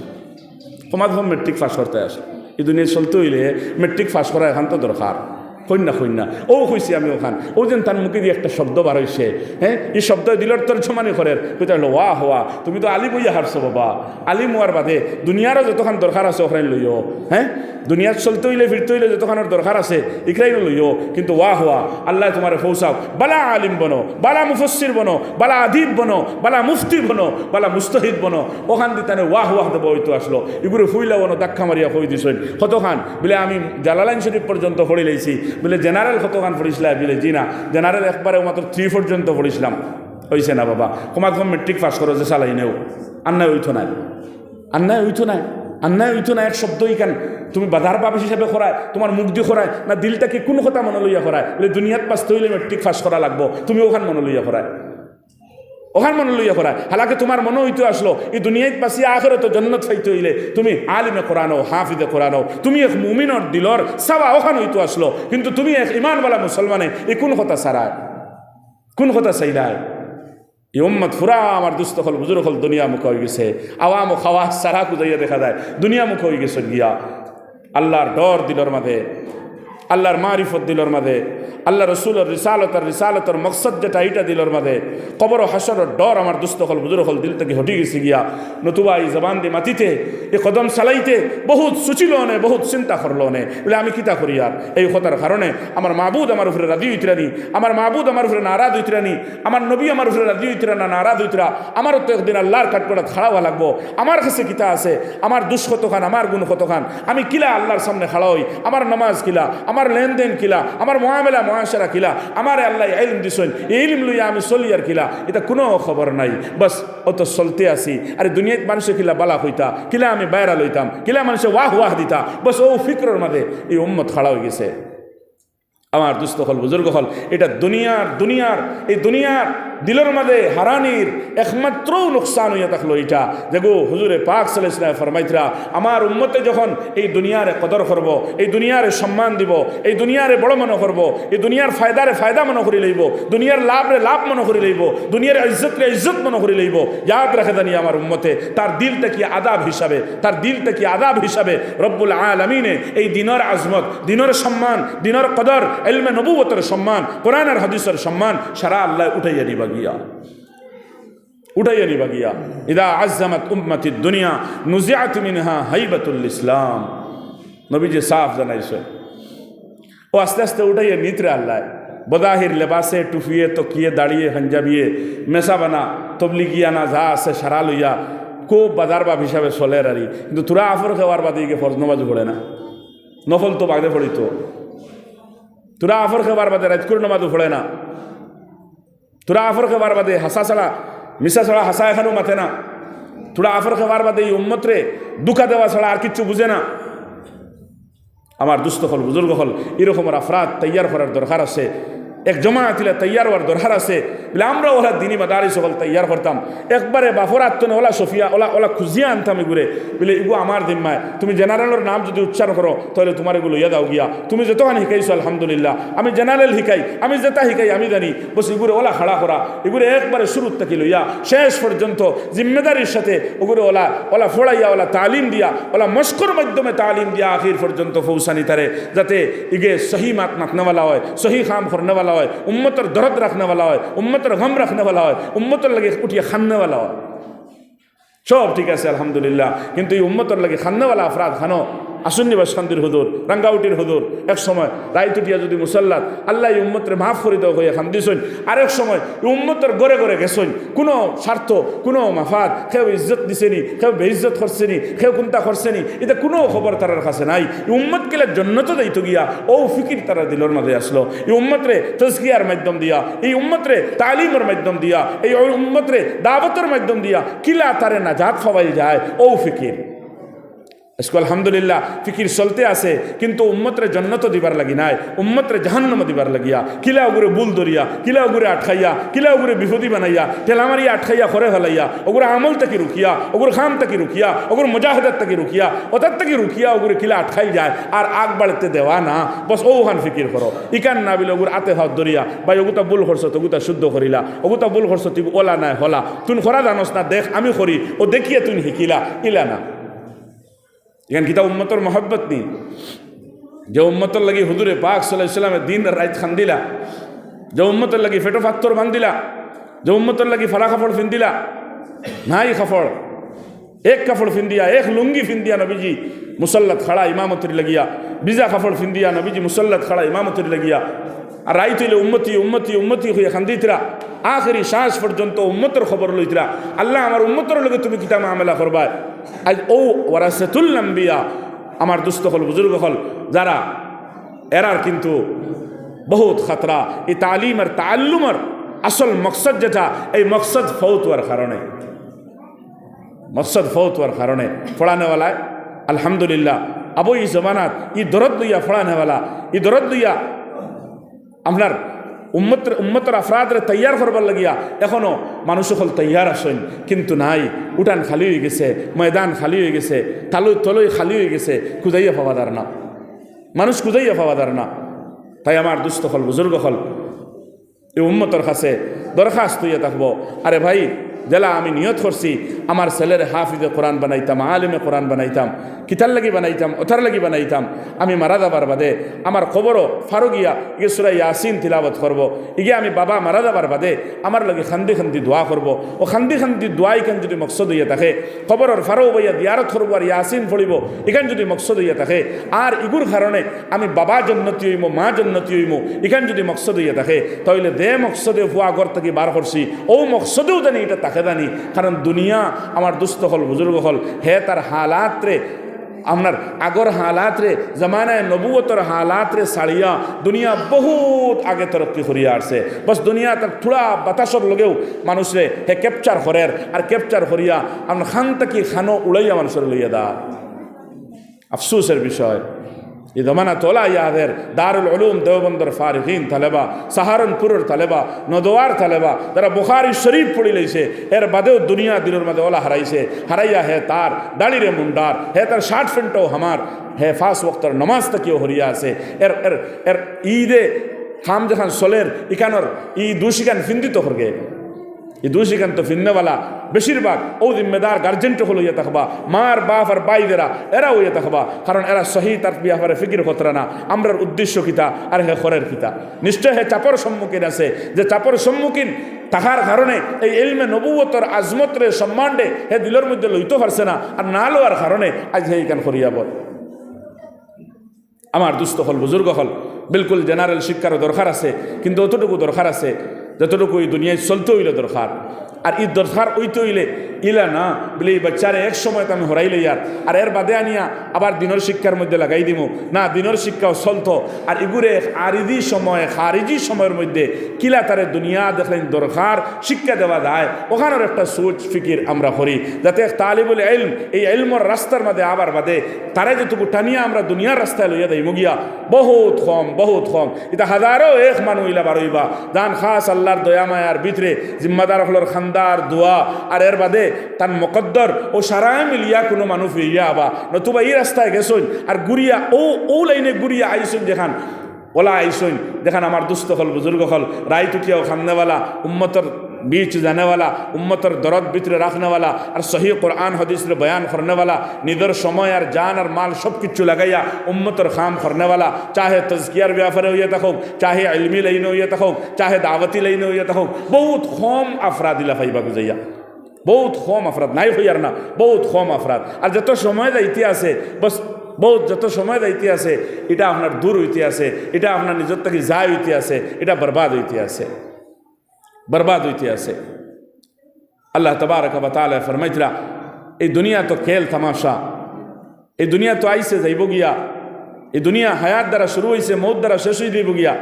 কমাত কম মেট্রিক পাস করতে আছে। ই দুনিয়া চলতে অইলে মেট্রিক পাস করা এখান তো দরকার। কইন না, কইন না। ও কইছি আমি অখান। ও যেন তার মুখেদি একটা শব্দ বার অইছে, হ্যাঁ? ই শব্দ দিলর তর্জমানি করের। কইতা অইলো, "ওয়াহ, ওয়াহ, তুমি তো আলিম অইয়া হারছো বাবা। আলিম অওয়ার বাদে দুনিয়ারও যতখান দরকার আছে অখান লইও।" হ্যাঁ? দুনিয়াত চলতে অইলে, ফিরতে অইলে যতখানর দরকার আছে, ইকরাইনও লইও। কিন্তু ওয়াহ, ওয়াহ, আল্লায় তুমারে পৌঁছাও। বালা আলিম বনো, বালা মুফাসসির বনো, বালা আদিব বনো, বালা মুফতি বনো, বালা মুজতাহিদ বনো। অখান দি তানে ওয়াহ ওয়াহ দেবো অইতো আসলো। ইগুরে ফুইলা অনো ধাক্কা মারিয়া কই দিছইন। কতখান? বলে, "আমি জালালাইন শরীফ পর্যন্ত পড়ি লাইছি।" বলে, "জেনারেল কতখান পড়িছলায়?" বলে, "জি না, জেনারেল একবারে মাত্র থ্রি পর্যন্ত পড়িছলাম।" অইছে না বাবা, কমাত কম মেট্রিক পাস করো যে চালাইনেও। আন্নায় অইতো নায়, আন্নায় অইতো নায়, আন্নায় অইতো নায়। এক শব্দ ইখান তুমি বাজার বাবিস হিসাবে করায়, তুমার মুখদি করায়, না দিল থাকি কুন কথা মনো লইয়া করায়? বলে, "দুনিয়াত বাঁচতে অইলে মেট্রিক পাস করা লাগবো, তুমি অখান মনো লইয়া করায়।" অখান মনো লইয়া করায়। হালাকে তুমার মনো অইতো আছলো, ই দুনিয়াত বাঁচিয়া আখেরাতো জন্নত পাইতে অইলে তুমি আলিমে কোরআন অও, হাফিজে কোরআন অও, তুমি এক মুমিনর দিলর চাওয়া অখান অইতো আছলো, কিন্তু তুমি এক ইমানওয়ালা মুসলমানে ই কুন কথা ছাড়ায়, কুন কথা চাইলায়? ই উম্মত ফুরা আমার দুস্ত অকল, বুজুর্গ অকল দুনিয়া মুখা অইগেছে। আওয়াম ও খাওয়াস ছাড়া খুজাইয়া দেখা যায় দুনিয়া মুখা অইগেছে গিয়া। আল্লার ডর দিলর মাঝে, আল্লার মারিফত দিলর মাঝে, আল্লার রসুলর রিসালত আর রিসালতর মকসদ যেটা, ইটা দিলর মাঝে, কবর ও হাশরর ডর আমার দুস্ত অকল, বুজুর্গ অকল দিল থাকি হটি গেছে গিয়া। নতুবা ই জবান দি মাতিতে, ই কদম চালাইতে বহুত সুচিল অনে, বহুত চিন্তা করল অনে। বলে, আমি কিতা করি আর? এই কথার কারণে আমার মাবুদ আমার উপরে রাজি অইতরা নি, আমার মাবুদ আমার উপরে নারাজ অইতরা নি, আমার নবী আমার উপরে রাজি অইতরা না নারাজ অইতরা। আমারও তো একদিন আল্লার কাঠগড়াত খাড়া অওয়া লাগবো। আমার কাছে কিতা আছে? আমার দুষ কতখান, আমার গুণ কতখান? আমি কিলা আল্লার সামনে খাড়া অই? আমার নামাজ কিলা? আমার লেনদেন কিলা? আমার মুআমালা মুআশারা কিলা? আমারে আল্লায় ইলম দিছইন, ই ইলম লইয়া আমি চলি আর কিলা? ইতা কুনু খবর নাই। বাস, অত চলতে আছি। আরে দুনিয়াত মানষে কিলা বালা কইতা, কিলা আমি বাইরা লইতাম, কিলা মানষে ওয়াহ ওয়াহ দিতা, বাস অউ ফিকরর মাঝে ই উম্মত খাড়া অইগেছে। আমার দুস্ত অকল, বুজুর্গ অকল, ইটা দুনিয়ার, দুনিয়ার, ই দুনিয়ার দিলর মাঝে হারানির একমাত্র নুকসান অইয়া থাকলো ইটা। যেগু হুজুরে পাক সাল্লাল্লাহু আলাইহি ওয়াসাল্লাম ফরমাইতরা, আমার উম্মতে যখন ই দুনিয়ারে কদর করবো, ই দুনিয়ারে সম্মান দিবো, ই দুনিয়ারে বড় মনো করবো, ই দুনিয়ার ফায়দারে ফায়দা মনো করি লইবো, দুনিয়ার লাভরে লাভ মনো করি লইবো, দুনিয়ার ইজ্জতরে ইজ্জত মনো করি লইবো, ইয়াদ রাখে জানি আমার উম্মতে, তার দিল থাকি আযাব হিসাবে, তার দিল থাকি আযাব হিসাবে রব্বুল আলামিনে ই দিনর আজমত, দিনর সম্মান, দিনর কদর, ইলমে নবুয়তর সম্মান, কোরআন আর হাদিসর সম্মান সারা আল্লায় উঠাইয়া নিবা গিয়া। উঠাইয়া নিবা গিয়া। ইদা আজ্জামাত উম্মতিদ দুনিয়া নুজিআত মিনহা হাইবাতুল ইসলাম। নবীজি সাফ জানাইছে। অউ আস্তে আস্তে উঠাইয়া নিতরা আল্লায়। বজাহির লেবাসে, টুপিয়ে, তকিয়ে, দাড়িয়ে, হাঞ্জাবিয়ে, মেসাবানা, তবলিগিয়ানা যা আছে সারা লইয়া খুব বাজার বাপ হিসাবে চলের আরি। কিন্তু থুড়া আফর খাওয়ার বাদে ইগে ফরজ নমাজ পড়ে না। নফল তো বাদে পড়িতো। থুড়া আফর খাওয়ার বাদে রাইতকুর নমাজও পড়ে না। থুড়া আফর খাওয়ার বাদে হাছা ছাড়া, মিছা ছাড়া হাছা এখানও মাতে না। থুড়া আফর খাওয়ার বাদে ই উম্মতরে ধুকা দেওয়া ছাড়া আর কিচ্ছু বুঝে না। আমার দুস্ত অকল, বুজুর্গ অকল, ই রকমর আফরাদ তৈয়ার করার দরকার আছে। এক জমাত ইলা তৈয়ার অওয়ার দরকার আছে। বলে, আমরাও অলা দিনী মাদারিস অকল তৈয়ার করতাম। একবারে বাফর আত থনে অলা সফিয়া, অলা, অলা খুজিয়া আনতাম ইগুরে। বলে, ইগু আমার জিম্মায়। তুমি জেনারেলর নাম যদি উচ্চারণ করো, তাইলে তুমার ইগু লইয়া যাও গিয়া। তুমি যতখান হিকাইছো, আলহামদুলিল্লাহ। আমি জেনারেল হিকাই, আমি যেতা হিকাই, আমি জানি। বাস ইগুরে অলা খাড়া করা, ইগুরে একবারে শুরুর থাকি লইয়া শেষ পর্যন্ত জিম্মেদারির সাথে ওগুরে অলা, অলা ফড়াইয়া, অলা তালিম দিয়া, অলা মশকর মাধ্যমে তালিম দিয়া আখির পর্যন্ত পৌঁছানি তারে, যাতে ইগে সহি মাত মাতনেওয়ালা অয়, সহি কাম করনেওয়ালা অয়, উম্মতর দরদ রাখনেওয়ালা অয়, উম্মতর গম রাখনেওয়ালা অয়, উম্মতর লাগি উঠিয়া কান্দেওয়ালা অয়। সব ঠিক আছে, আলহামদুলিল্লাহ, কিন্তু ই উম্মতর লাগি কান্দেওয়ালা আফরাদ খানো আছইন নি বা শান্তির হুজুর, রাঙ্গাউটির হুজুর, এক সময় রাইত উঠিয়া যদি মুসল্লাত, "আল্লাহ, ই উম্মতরে মাফ করি দেও" কইয়া কান্দিছইন, আরেক সময় ই উম্মতর ঘরে ঘরে গেছইন, কুনু স্বার্থ, কুনু মাফাদ, কেউ ইজ্জত দিছে নি, কেউ বেইজ্জত করছে নি, কেউ কুনতা করছে নি, ইতা কুনু খবর তারার কাছে নাই। ই উম্মত কিলা জন্নতো যাইতো গিয়া, অউ ফিকির তারার দিলর মাঝে আছলো। ই উম্মতরে তজকিয়ার মাধ্যম দিয়া, ই উম্মতরে তালিমর মাধ্যম দিয়া, ই উম্মতরে দাওয়াতর মাধ্যম দিয়া কিলা তারে নাজাত পাওয়াইল যায়, অউ ফিকির। আজকে আলহামদুলিল্লাহ ফিকির চলতে আছে, কিন্তু উম্মতরে জন্নতো দিবার লাগি নায়, উম্মতরে জাহান্নামো দিবার লাগিয়া। কিলা ওগুরে ভুল ধরিয়া, কিলা ওগুরে আটকাইয়া, কিলা ওগুরে বিপদি বানাইয়া, ঠেলা মারিয়া আটকাইয়া করে ফালাইয়া, ওগুর আমল থাকি রুকিয়া, ওগুর কাম থাকি রুকিয়া, ওগুর মুজাহাদাত থাকি রুকিয়া, অতার থাকি রুকিয়া ওগুরে কিলা আটকাইল যায়, আর আগ বাড়তে দেওয়া না। বাস অউখান ফিকির করো। ইখান না বিলে ওগুর আতে হাত ধরিয়া, "ভাই, ওগুতা ভুল করছো, তো ওগুতা শুদ্ধ করিলা, ওগুতা ভুল করছো, তুই অলা নায় হলা, তুই করা জানোস না, দেখ আমি করি, অউ দেখিয়া তুই হিকিলা", ইলা না। ইখান কিতা উম্মতর মহব্বত নি? যে উম্মতর লাগি হুজুরে পাক সাল্লাল্লাহু আলাইহি ওয়াসাল্লামে দিন রাইত কান্দিলা, যে উম্মতর লাগি পেটো পাত্থর বান্ধিলা, যে উম্মতর লাগি ফাড়া কাপড় পিন্দিলা, নাই কাপড়, এক কাপড় পিন্দিয়া, এক লুঙ্গি পিন্দিয়া নবীজি মুসল্লাত খাড়া ইমামতির লাগিয়া, ভিজা কাপড় পিন্দিয়া নবীজি মুসল্লাত খাড়া ইমামতির লাগিয়া। আর রাইত অইলে উম্মতি, উম্মতি, উম্মতি কইয়া কান্দিতরা। আখেরি শ্বাস পর্যন্ত উম্মতর খবর লইতরা। "আল্লাহ, আমার উম্মতর লগে তুমি কিতা মামলা করবায়?" আইজ অউ ওয়ারাসাতুল আম্বিয়া, আমার দুস্ত অকল, বুজুর্গ অকল, যারা এরার কিন্তু বহুত খাতরা। ই তালিম আর তাআল্লুমর আসল মকসদ যেটা, এই মকসদ ফৌত অওয়ার কারণে, মকসদ ফৌত অওয়ার কারণে পড়ানেওয়ালায়, আলহামদুলিল্লাহ, আবো ই জমানাত ই দরদ লইয়া পড়ানেওয়ালা, ই দরদ লইয়া আপনার উম্মতর, উম্মতর আফরাদরে তৈয়ার করবার লাগিয়া এখনো মানুষ অকল তৈয়ার আছইন, কিন্তু নাই। উঠান খালি অইগেছে, ময়দান খালি অইগেছে, তালই তলই খালি অইগেছে, খুজাইয়া পাওয়া যার না, মানুষ খুজাইয়া পাওয়া যার না। তাই আমার দুস্ত অকল, বুজুর্গ অকল, এই উম্মতর কাছে দরখাস্ত অইয়া থাকবো, আরে ভাই, যেলা আমি নিয়ত করছি আমার ছেলেরে হাফিজে কোরআন বানাইতাম, আলিমে কোরআন বানাইতাম, কিতার লাগি বানাইতাম? অতার লাগি বানাইতাম। আমি মারা যাবার বাদে আমার কবরো ফারো গিয়া ইগে সূরা ইয়াসিন তিলাওয়াত করবো, ইগে আমি বাবা মারা যাবার বাদে আমার লাগি খান্দি খান্দি দোয়া করবো। অউ খান্দি খান্দি দোয়া ইখান যুদি মকসদ অইয়া থাকে, কবরর ফারো বইয়া জিয়ারত করবো আর ইয়াসিন পড়িবো, ইখান যুদি মকসদ অইয়া থাকে, আর ইগুর কারণে আমি বাবা জন্নতি অইমু, মা জন্নতি অইমু, ইখান যুদি মকসদ অইয়া থাকে, তাইলে যে মকসদে ফুয়া ঘর থাকি বার করছি, অউ মকসদেউ জানি ইটা থাকে জানি। কারণ দুনিয়া, আমার দুস্ত অকল, বুজুর্গ অকল, হে তার হালাতরে, আপনার আগর হালাতরে, জমানায় নবুয়তর হালাতরে ছাড়িয়া দুনিয়া বহুত আগে তরক্কি করিয়া আসছে। বস দুনিয়া তার থুড়া বাতাসর লগেউ মানুষরে হে capture করের, আর capture করিয়া আপনার খান থাকি খানো উড়াইয়া মানুষরে লইয়া দা। আফসোসের বিষয়, ই জমানাত অলা ইয়াদের দারুল উলুম দেওবন্দর ফারিগিন তালেবা, সাহারনপুরর তালেবা, নদওয়ার তালেবা, যারা বুখারী শরীফ পড়ি লাইছে, এর বাদেও দুনিয়া দিলর মাঝে অলা হারাইছে, হারাইয়া হে তার দাড়িরে মুন্ডার, হে তার শার্ট প্যান্টও হামার, হে পাঁচ ওয়াক্তর নমাজ থাকিও হরিয়া আছে। এর, এর, এর ইদে কাম যেখান চলের, ইখানর ই দুশিখান ফিন্দিত করগে। ই দুশিখান তো ফিন্নেওয়ালা বেশিরভাগ অউ জিম্মেদার গার্জেন অকল অইয়া থাকবা, মার বাপ আর ভাই যেরা, এরা অইয়া থাকবা, কারণ এরা সহি তার ব্যাপারে ফিকির করতরা না, আমরার উদ্দেশ্য কিতা আর হে করের কিতা। নিশ্চয় হে চাপর সম্মুখীন আছে, যে চাপর সম্মুখীন থাকার কারণে এই ইলমে নবুয়তর আজমতরে সম্মানরে হে দিলর মধ্যে লইতো পারছে না, আর না লওয়ার কারণে আইজ হে ইখান করিয়া বর। আমার দুস্ত অকল, বুজুর্গ অকল, বিলকুল general শিক্ষারও দরকার আছে, কিন্তু অতটুকু দরকার আছে যতটুকু ই দুনিয়াত চলতে অইলে দরকার। আর ই দরকার অইতে অইলে ইলা না, বলে ই বাচ্চারে এক সময়ত আমি হরাই লইয়ার, আর এর বাদে আনিয়া আবার দিনর শিক্ষার মধ্যে লাগাই দিমু। না, দিনর শিক্ষাও চলতো, আর ইগুরে আরিজি সময়, খারিজি সময়র মধ্যে কিলা তারে দুনিয়া দেখলেন দরকার শিক্ষা দেওয়া যায়, অখানর একটা সোচ ফিকির আমরা করি, যাতে এক তালিবুল ইলম এই ইলমর রাস্তার মাঝে আবার বাদে তারে যেটুকু টানিয়া আমরা দুনিয়ার রাস্তায় লইয়া যাইমু গিয়া, বহুত কম, বহুত কম। ইতা হাজারো এক মানুষ ইলা বারইবা, যান খাস আল্লার দয়া মায়ার ভিতরে জিম্মাদার অকলর খান্দার দোয়া, আর এর বাদে তান মুকদ্দর অউ সারায় মিলিয়া কুনু মানুষ ফিরিয়া আবা, নতুবা ই রাস্তায় গেছইন আর ঘুরিয়া অউ, অউ লাইনে ঘুরিয়া আইছইন যেখান, অলা আইছইন, যেখান আমার দুস্ত অকল, বুজুর্গ অকল, রাইত উঠিয়াও কান্দেওয়ালা, উম্মতর বিচ জানেওয়ালা, উম্মতর দরদ ভিতরে রাখনেওয়ালা, আর সহি কোরআন হাদিসরে বয়ান করনেওয়ালা, নিজর সময় আর জান আর মাল সব কিছু লাগাইয়া উম্মতর কাম করনেওয়ালা, চাহে তজকিয়ার ব্যাপারে অইয়া থাকউক, চাহে ইলমি লাইনে অইয়া থাকউক, চাহে দাওয়াতি লাইনে অইয়া থাকউক, বহুত কম আফরাদ ইলা পাইবা খুজাইয়া। বহুত কম আফরাদ, নাই কইয়ার না, বহুত কম আফরাদ। আর যত সময় যাইতে আছে, বস, বহুত যত সময় যাইতে আছে, ইটা আপনার দূর অইতে আছে, ইটা আপনার নিজর থাকি যায় অইতে আছে, ইটা বরবাদ অইতে আছে, বরবাদ অইতে আছে। আল্লাহ তাবারাকা ওয়া তাআলা ফরমাইতরা, এই দুনিয়া তো খেল তামাশা, এই দুনিয়া তো আইছে যাইবো গিয়া, এই দুনিয়া হায়াত দ্বারা শুরু অইছে, মউত দ্বারা শেষ অই যাইবো গিয়া,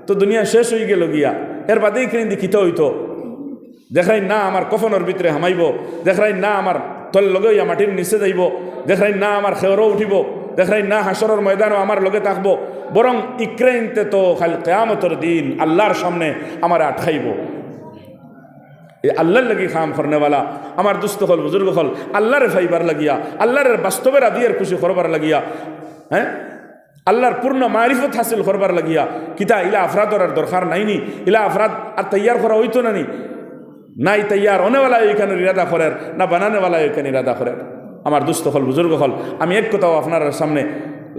তো দুনিয়া শেষ অই গেলো গিয়া, এর বাদে ইখান দি কিতা অইতো? দেখরাইন না আমার কফনর ভিতরে হামাইবো, দেখরাইন না আমার তল লগে অইয়া মাটির নিচে যাইবো, দেখরাইন না আমার খেয়রো উঠিবো, দেখরাইন না হাশরর ময়দানো আমার লগে থাকবো, বরং ইকরাইন্তে তো কাইল কিয়ামতর দিন আল্লার সামনে আমারে আটকাইবো। এই আল্লার লাগি কাম করনেওয়ালা, আমার দুস্ত অকল, বুজুর্গ অকল, আল্লারে পাইবার লাগিয়া, আল্লারে বাস্তবে রাজি আর খুশি করবার লাগিয়া, হ্যাঁ, আল্লার পূর্ণ মারিফত হাসিল করবার লাগিয়া, কিতা ইলা আফরাদর আর দরকার নাইনি? ইলা আফরাদ আর তৈয়ার করা অইতো না নি? নাই তৈয়ার অনেওয়ালা ইখানর ইরাদা করের, না বানানেওয়ালা ইখান ইরাদা করের। আমার দুস্ত অকল, বুজুর্গ অকল, আমি এক কথাও আপনারার সামনে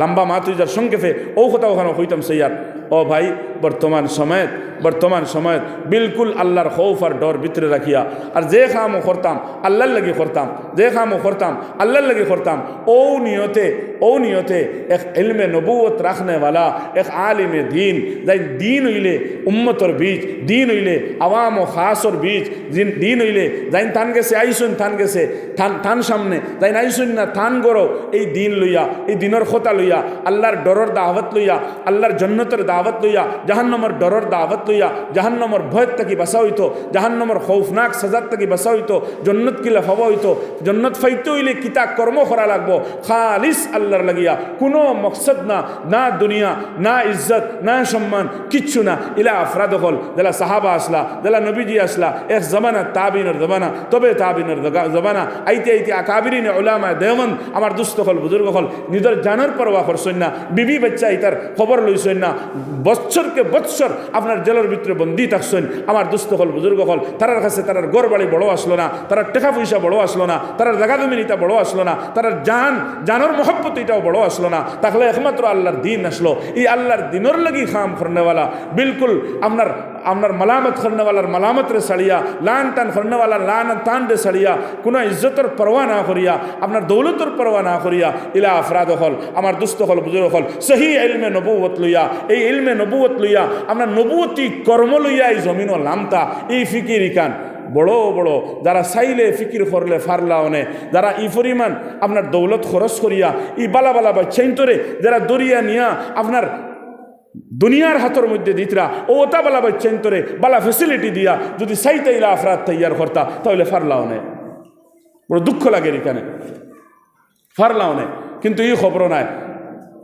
লম্বা মাত অই যার, সংক্ষেপে অউ কথা অখানো কইতাম চাইয়ার। ও ভাই, বর্তমান সময়ত, বর্তমান সময়ত বিলকুল আল্লার খৌফ আর ডর ভিতরে রাখিয়া, আর যে কামও করতাম আল্লার লাগি করতাম, যে কামও করতাম আল্লার লাগি করতাম, অউ নিয়তে, অউ নিয়তে এক ইলমে নবুয়ত রাখনেওয়ালা, এক আলিমে দিন, যাইন দিন অইলে উম্মতর বিচ, দিন অইলে আওয়াম ও খাসর বিচ, দিন, দিন অইলে যাইন তান গেছে আইছইন, তান গেছে, তান, তান সামনে, যাইন আইছইন না তান ঘরো, এই দিন লইয়া, এই দিনর কথা লইয়া, আল্লার ডরর দাওয়াত লইয়া, আল্লার জন্নতর দাওয়াত লইয়া, জাহান্নামর ডরর দাওয়াত লইয়া, জাহান্নামর ভয়র থাকি বাঁচা অইতো, জাহান্নামর খৌফনাক সাজার থাকি বাঁচা অইতো, জন্নত কিলা পাওয়া অইতো, জন্নত পাইতে অইলে কিতা কর্ম করা লাগবো, খালিস আল্লাহর লাগিয়া, কুনু মকসদ না, না দুনিয়া, না ইজ্জত, না সম্মান, কিচ্ছু না। ইলা আফরাদ অকল, যেলা সাহাবা আছলা, যেলা নবীজি আছলা, এক জমানা তাবিনর জমানা, তবে তাবিনর জগা-, জমানা, আইতে আইতে আকাবিরিনে উলামায়ে দেওবন্দ, আমার দুস্ত অকল, বুজুর্গ অকল, নিজর জানর পরোয়া করছইন না, বিবি বাচ্চা ইতার খবর লইছইন না, বৎসরকে বৎসর আপনার জেলর ভিতরে বন্দী থাকছইন। আমার দুস্ত অকল, বুজুর্গ অকল, তারার কাছে তারার ঘর বাড়ি বড় আছলো না, তারার টেকা পয়সা বড় আছলো না, তারার জাগা জমিন ইতা বড় আছলো না, তারার জান, জানর মহব্বত ইটাও বড় আছলো না, থাকলে একমাত্র আল্লাহর দিন আছলো। ই আল্লাহর দিনর লাগি কাম করনেওয়ালা, বিলকুল আপনার, আপনার মালামত করনেওয়ালার মালামতরে ছাড়িয়া, লান টান করনেওয়ালার লান টানরে ছাড়িয়া, কুনু ইজ্জতর পরোয়া না করিয়া, আপনার দৌলতর পরোয়া না করিয়া, ইলা আফরাদ অকল, আমার দুস্ত অকল, বুজুর্গ অকল, সহি ইলমে নবুয়ত লইয়া, এই ইলমে নবুয়ত লইয়া, আপনার নবুয়তি কর্ম লইয়া এই জমিনো লামতা, এই ফিকির ইখান বড় বড়, যারা চাইলে ফিকির করলে পারলা অনে, যারা ই পরিমাণ আপনার দৌলত খরচ করিয়া, ই বালা বালা বাচ্চাইন্তরে যারা ধরিয়া নিয়া আপনার দুনিয়ার হাতর মধ্যে দিতরা, অউ অতা বালা বাচ্চাইন্তরে বালা facility দিয়া যদি চাইতা ইলা আফরাদ তৈয়ার করতা, তাইলে পারলা অনে। বড় দুঃখ লাগের ইখানে, পারলা অনে। কিন্তু ই খবরও নাই,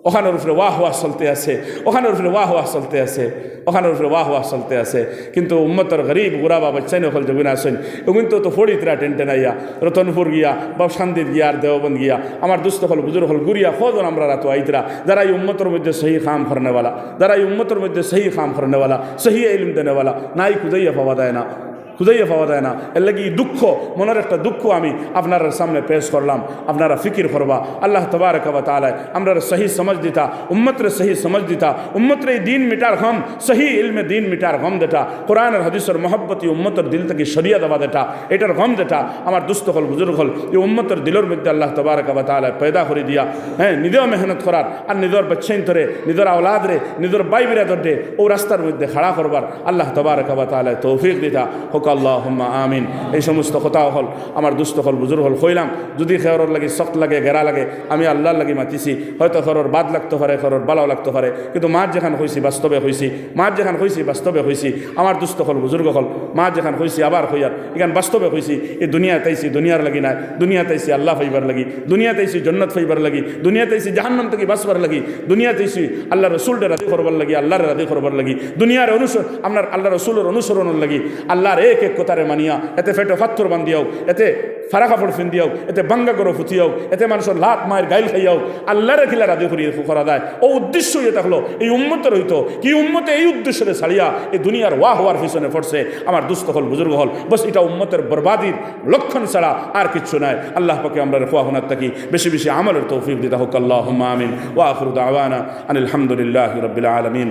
অখানর উপরে ওয়াহ ওয়াহ চলতে আছে, অখানর উপরে ওয়াহ ওয়াহ চলতে আছে, অখানর উপরে ওয়াহ ওয়াহ চলতে আছে। কিন্তু উম্মতর গরিব গুরাবা বাচ্চাইন অকল যেগুইন আছইন, অগুইন তো, তো ফড়িতরা টেনটেনাইয়া, রতনপুর গিয়া, বা শান্তিত গিয়া, আর দেওবন্দ গিয়া, আমার দুস্ত অকল, বুজুর্গ অকল, ঘুরিয়া কয়জন আমরার আতো আইতরা, যারা ই উম্মতর মধ্যে সহি কাম করনেওয়ালা, যারা ই উম্মতর মধ্যে সহি কাম করনেওয়ালা, সহি ইলম দেনেওয়ালা, নাই, খুঁজাইয়া পাওয়া যায় না। খুঁজাইয়া পাওয়া যায় না। এর লাগি ই দুঃখ, মনর একটা দুঃখ আমি আপনারার সামনে পেশ করলাম। আপনারা ফিকির করবা, আল্লাহ তাবারাকা ওয়া তাআলায় আমরারে সহি সমঝ দিতা, উম্মতরে সহি সমঝ দিতা, উম্মতরে ই দিন মিটার গম, সহি ইলমে দিন মিটার গম দেতা, কোরআন আর হাদিসর মহব্বত ই উম্মতর দিল থাকি সরিয়া দেওয়া দেতা, ইটার গম দেতা, আমার দুস্ত অকল, বুজুর্গ অকল, ই উম্মতর দিলর মধ্যে আল্লাহ তাবারাকা ওয়া তাআলায় পয়দা করি দিয়া, হ্যাঁ, নিজেও মেহনত করার, আর নিজর বাচ্চাইন্তরে, নিজর আওলাদরে, নিজর ভাই বিরাদররে অউ রাস্তার মধ্যে খাড়া করবার আল্লাহ তাবারাকা ওয়া তাআলায় তৌফিক দিতা হউক, আল্লাহুম্মা আমিন। এই সমস্ত কথা অকল আমার দুস্ত অকল, বুজুর্গ অকল কইলাম, যদি কেউরর লাগি শক্ত লাগে, গেরা লাগে, আমি আল্লাহর লাগি মাতিছি, হয়তো কেউরর বাদ লাগতো পারে, কেউরর ভালাও লাগতো পারে, কিন্তু মাত যেখান কইছি বাস্তবে কইছি, মাত যেখান কইছি বাস্তবে কইছি, আমার দুস্ত অকল, বুজুর্গ অকল, মাত যেখান কইছি আবার কইয়ার, ইখান বাস্তবে কইছি। ই দুনিয়াত আইছি দুনিয়ার লাগি নায়, দুনিয়াত আইছি আল্লাহ পাইবার লাগি, দুনিয়াত আইছি জন্নত পাইবার লাগি, দুনিয়াত আইছি জাহান্নাম থাকি বাঁচবার লাগি, দুনিয়াত আইছি আল্লাহ রসুলরে রাজি করবার লাগি, আল্লাহরে রাজি করবার লাগি, দুনিয়ার অনুসর-, আপনার আল্লাহ রসুলর অনুসরণর লাগি, আল্লাহর এক এক কথারে মানিয়া, এতে পেটো পাত্থর বান্ধিয়াও, এতে ফাড়া কাপড় ফিন্দিয়াও, এতে ভাঙ্গা ঘরো ফুতিয়াও, এতে মানষর লাত মাইর গাইল খাইয়াও, আল্লাহরে কিলা রাজি করি করা যায়, অউ উদ্দেশ্য ইয়ে থাকলো, ই উম্মতর অইতো কি, উম্মতে এই উদ্দেশ্যরে ছাড়িয়া ই দুনিয়ার ওয়াহ ওয়াহর পিছনে পড়ছে, আমার দুস্ত অকল, বুজুর্গ অকল, বস ইটা উম্মতর বরবাদির লক্ষণ ছাড়া আর কিচ্ছু নায়। আল্লাহ পাকে আমরারে কওয়া হুনার থাকি বেশি বেশি আমলর তৌফিক দিতা হউক, আল্লাহুম্মা আমিন। ওয়া আখিরু দাওয়ানা আনিল হামদুলিল্লাহি রাব্বিল আলামিন।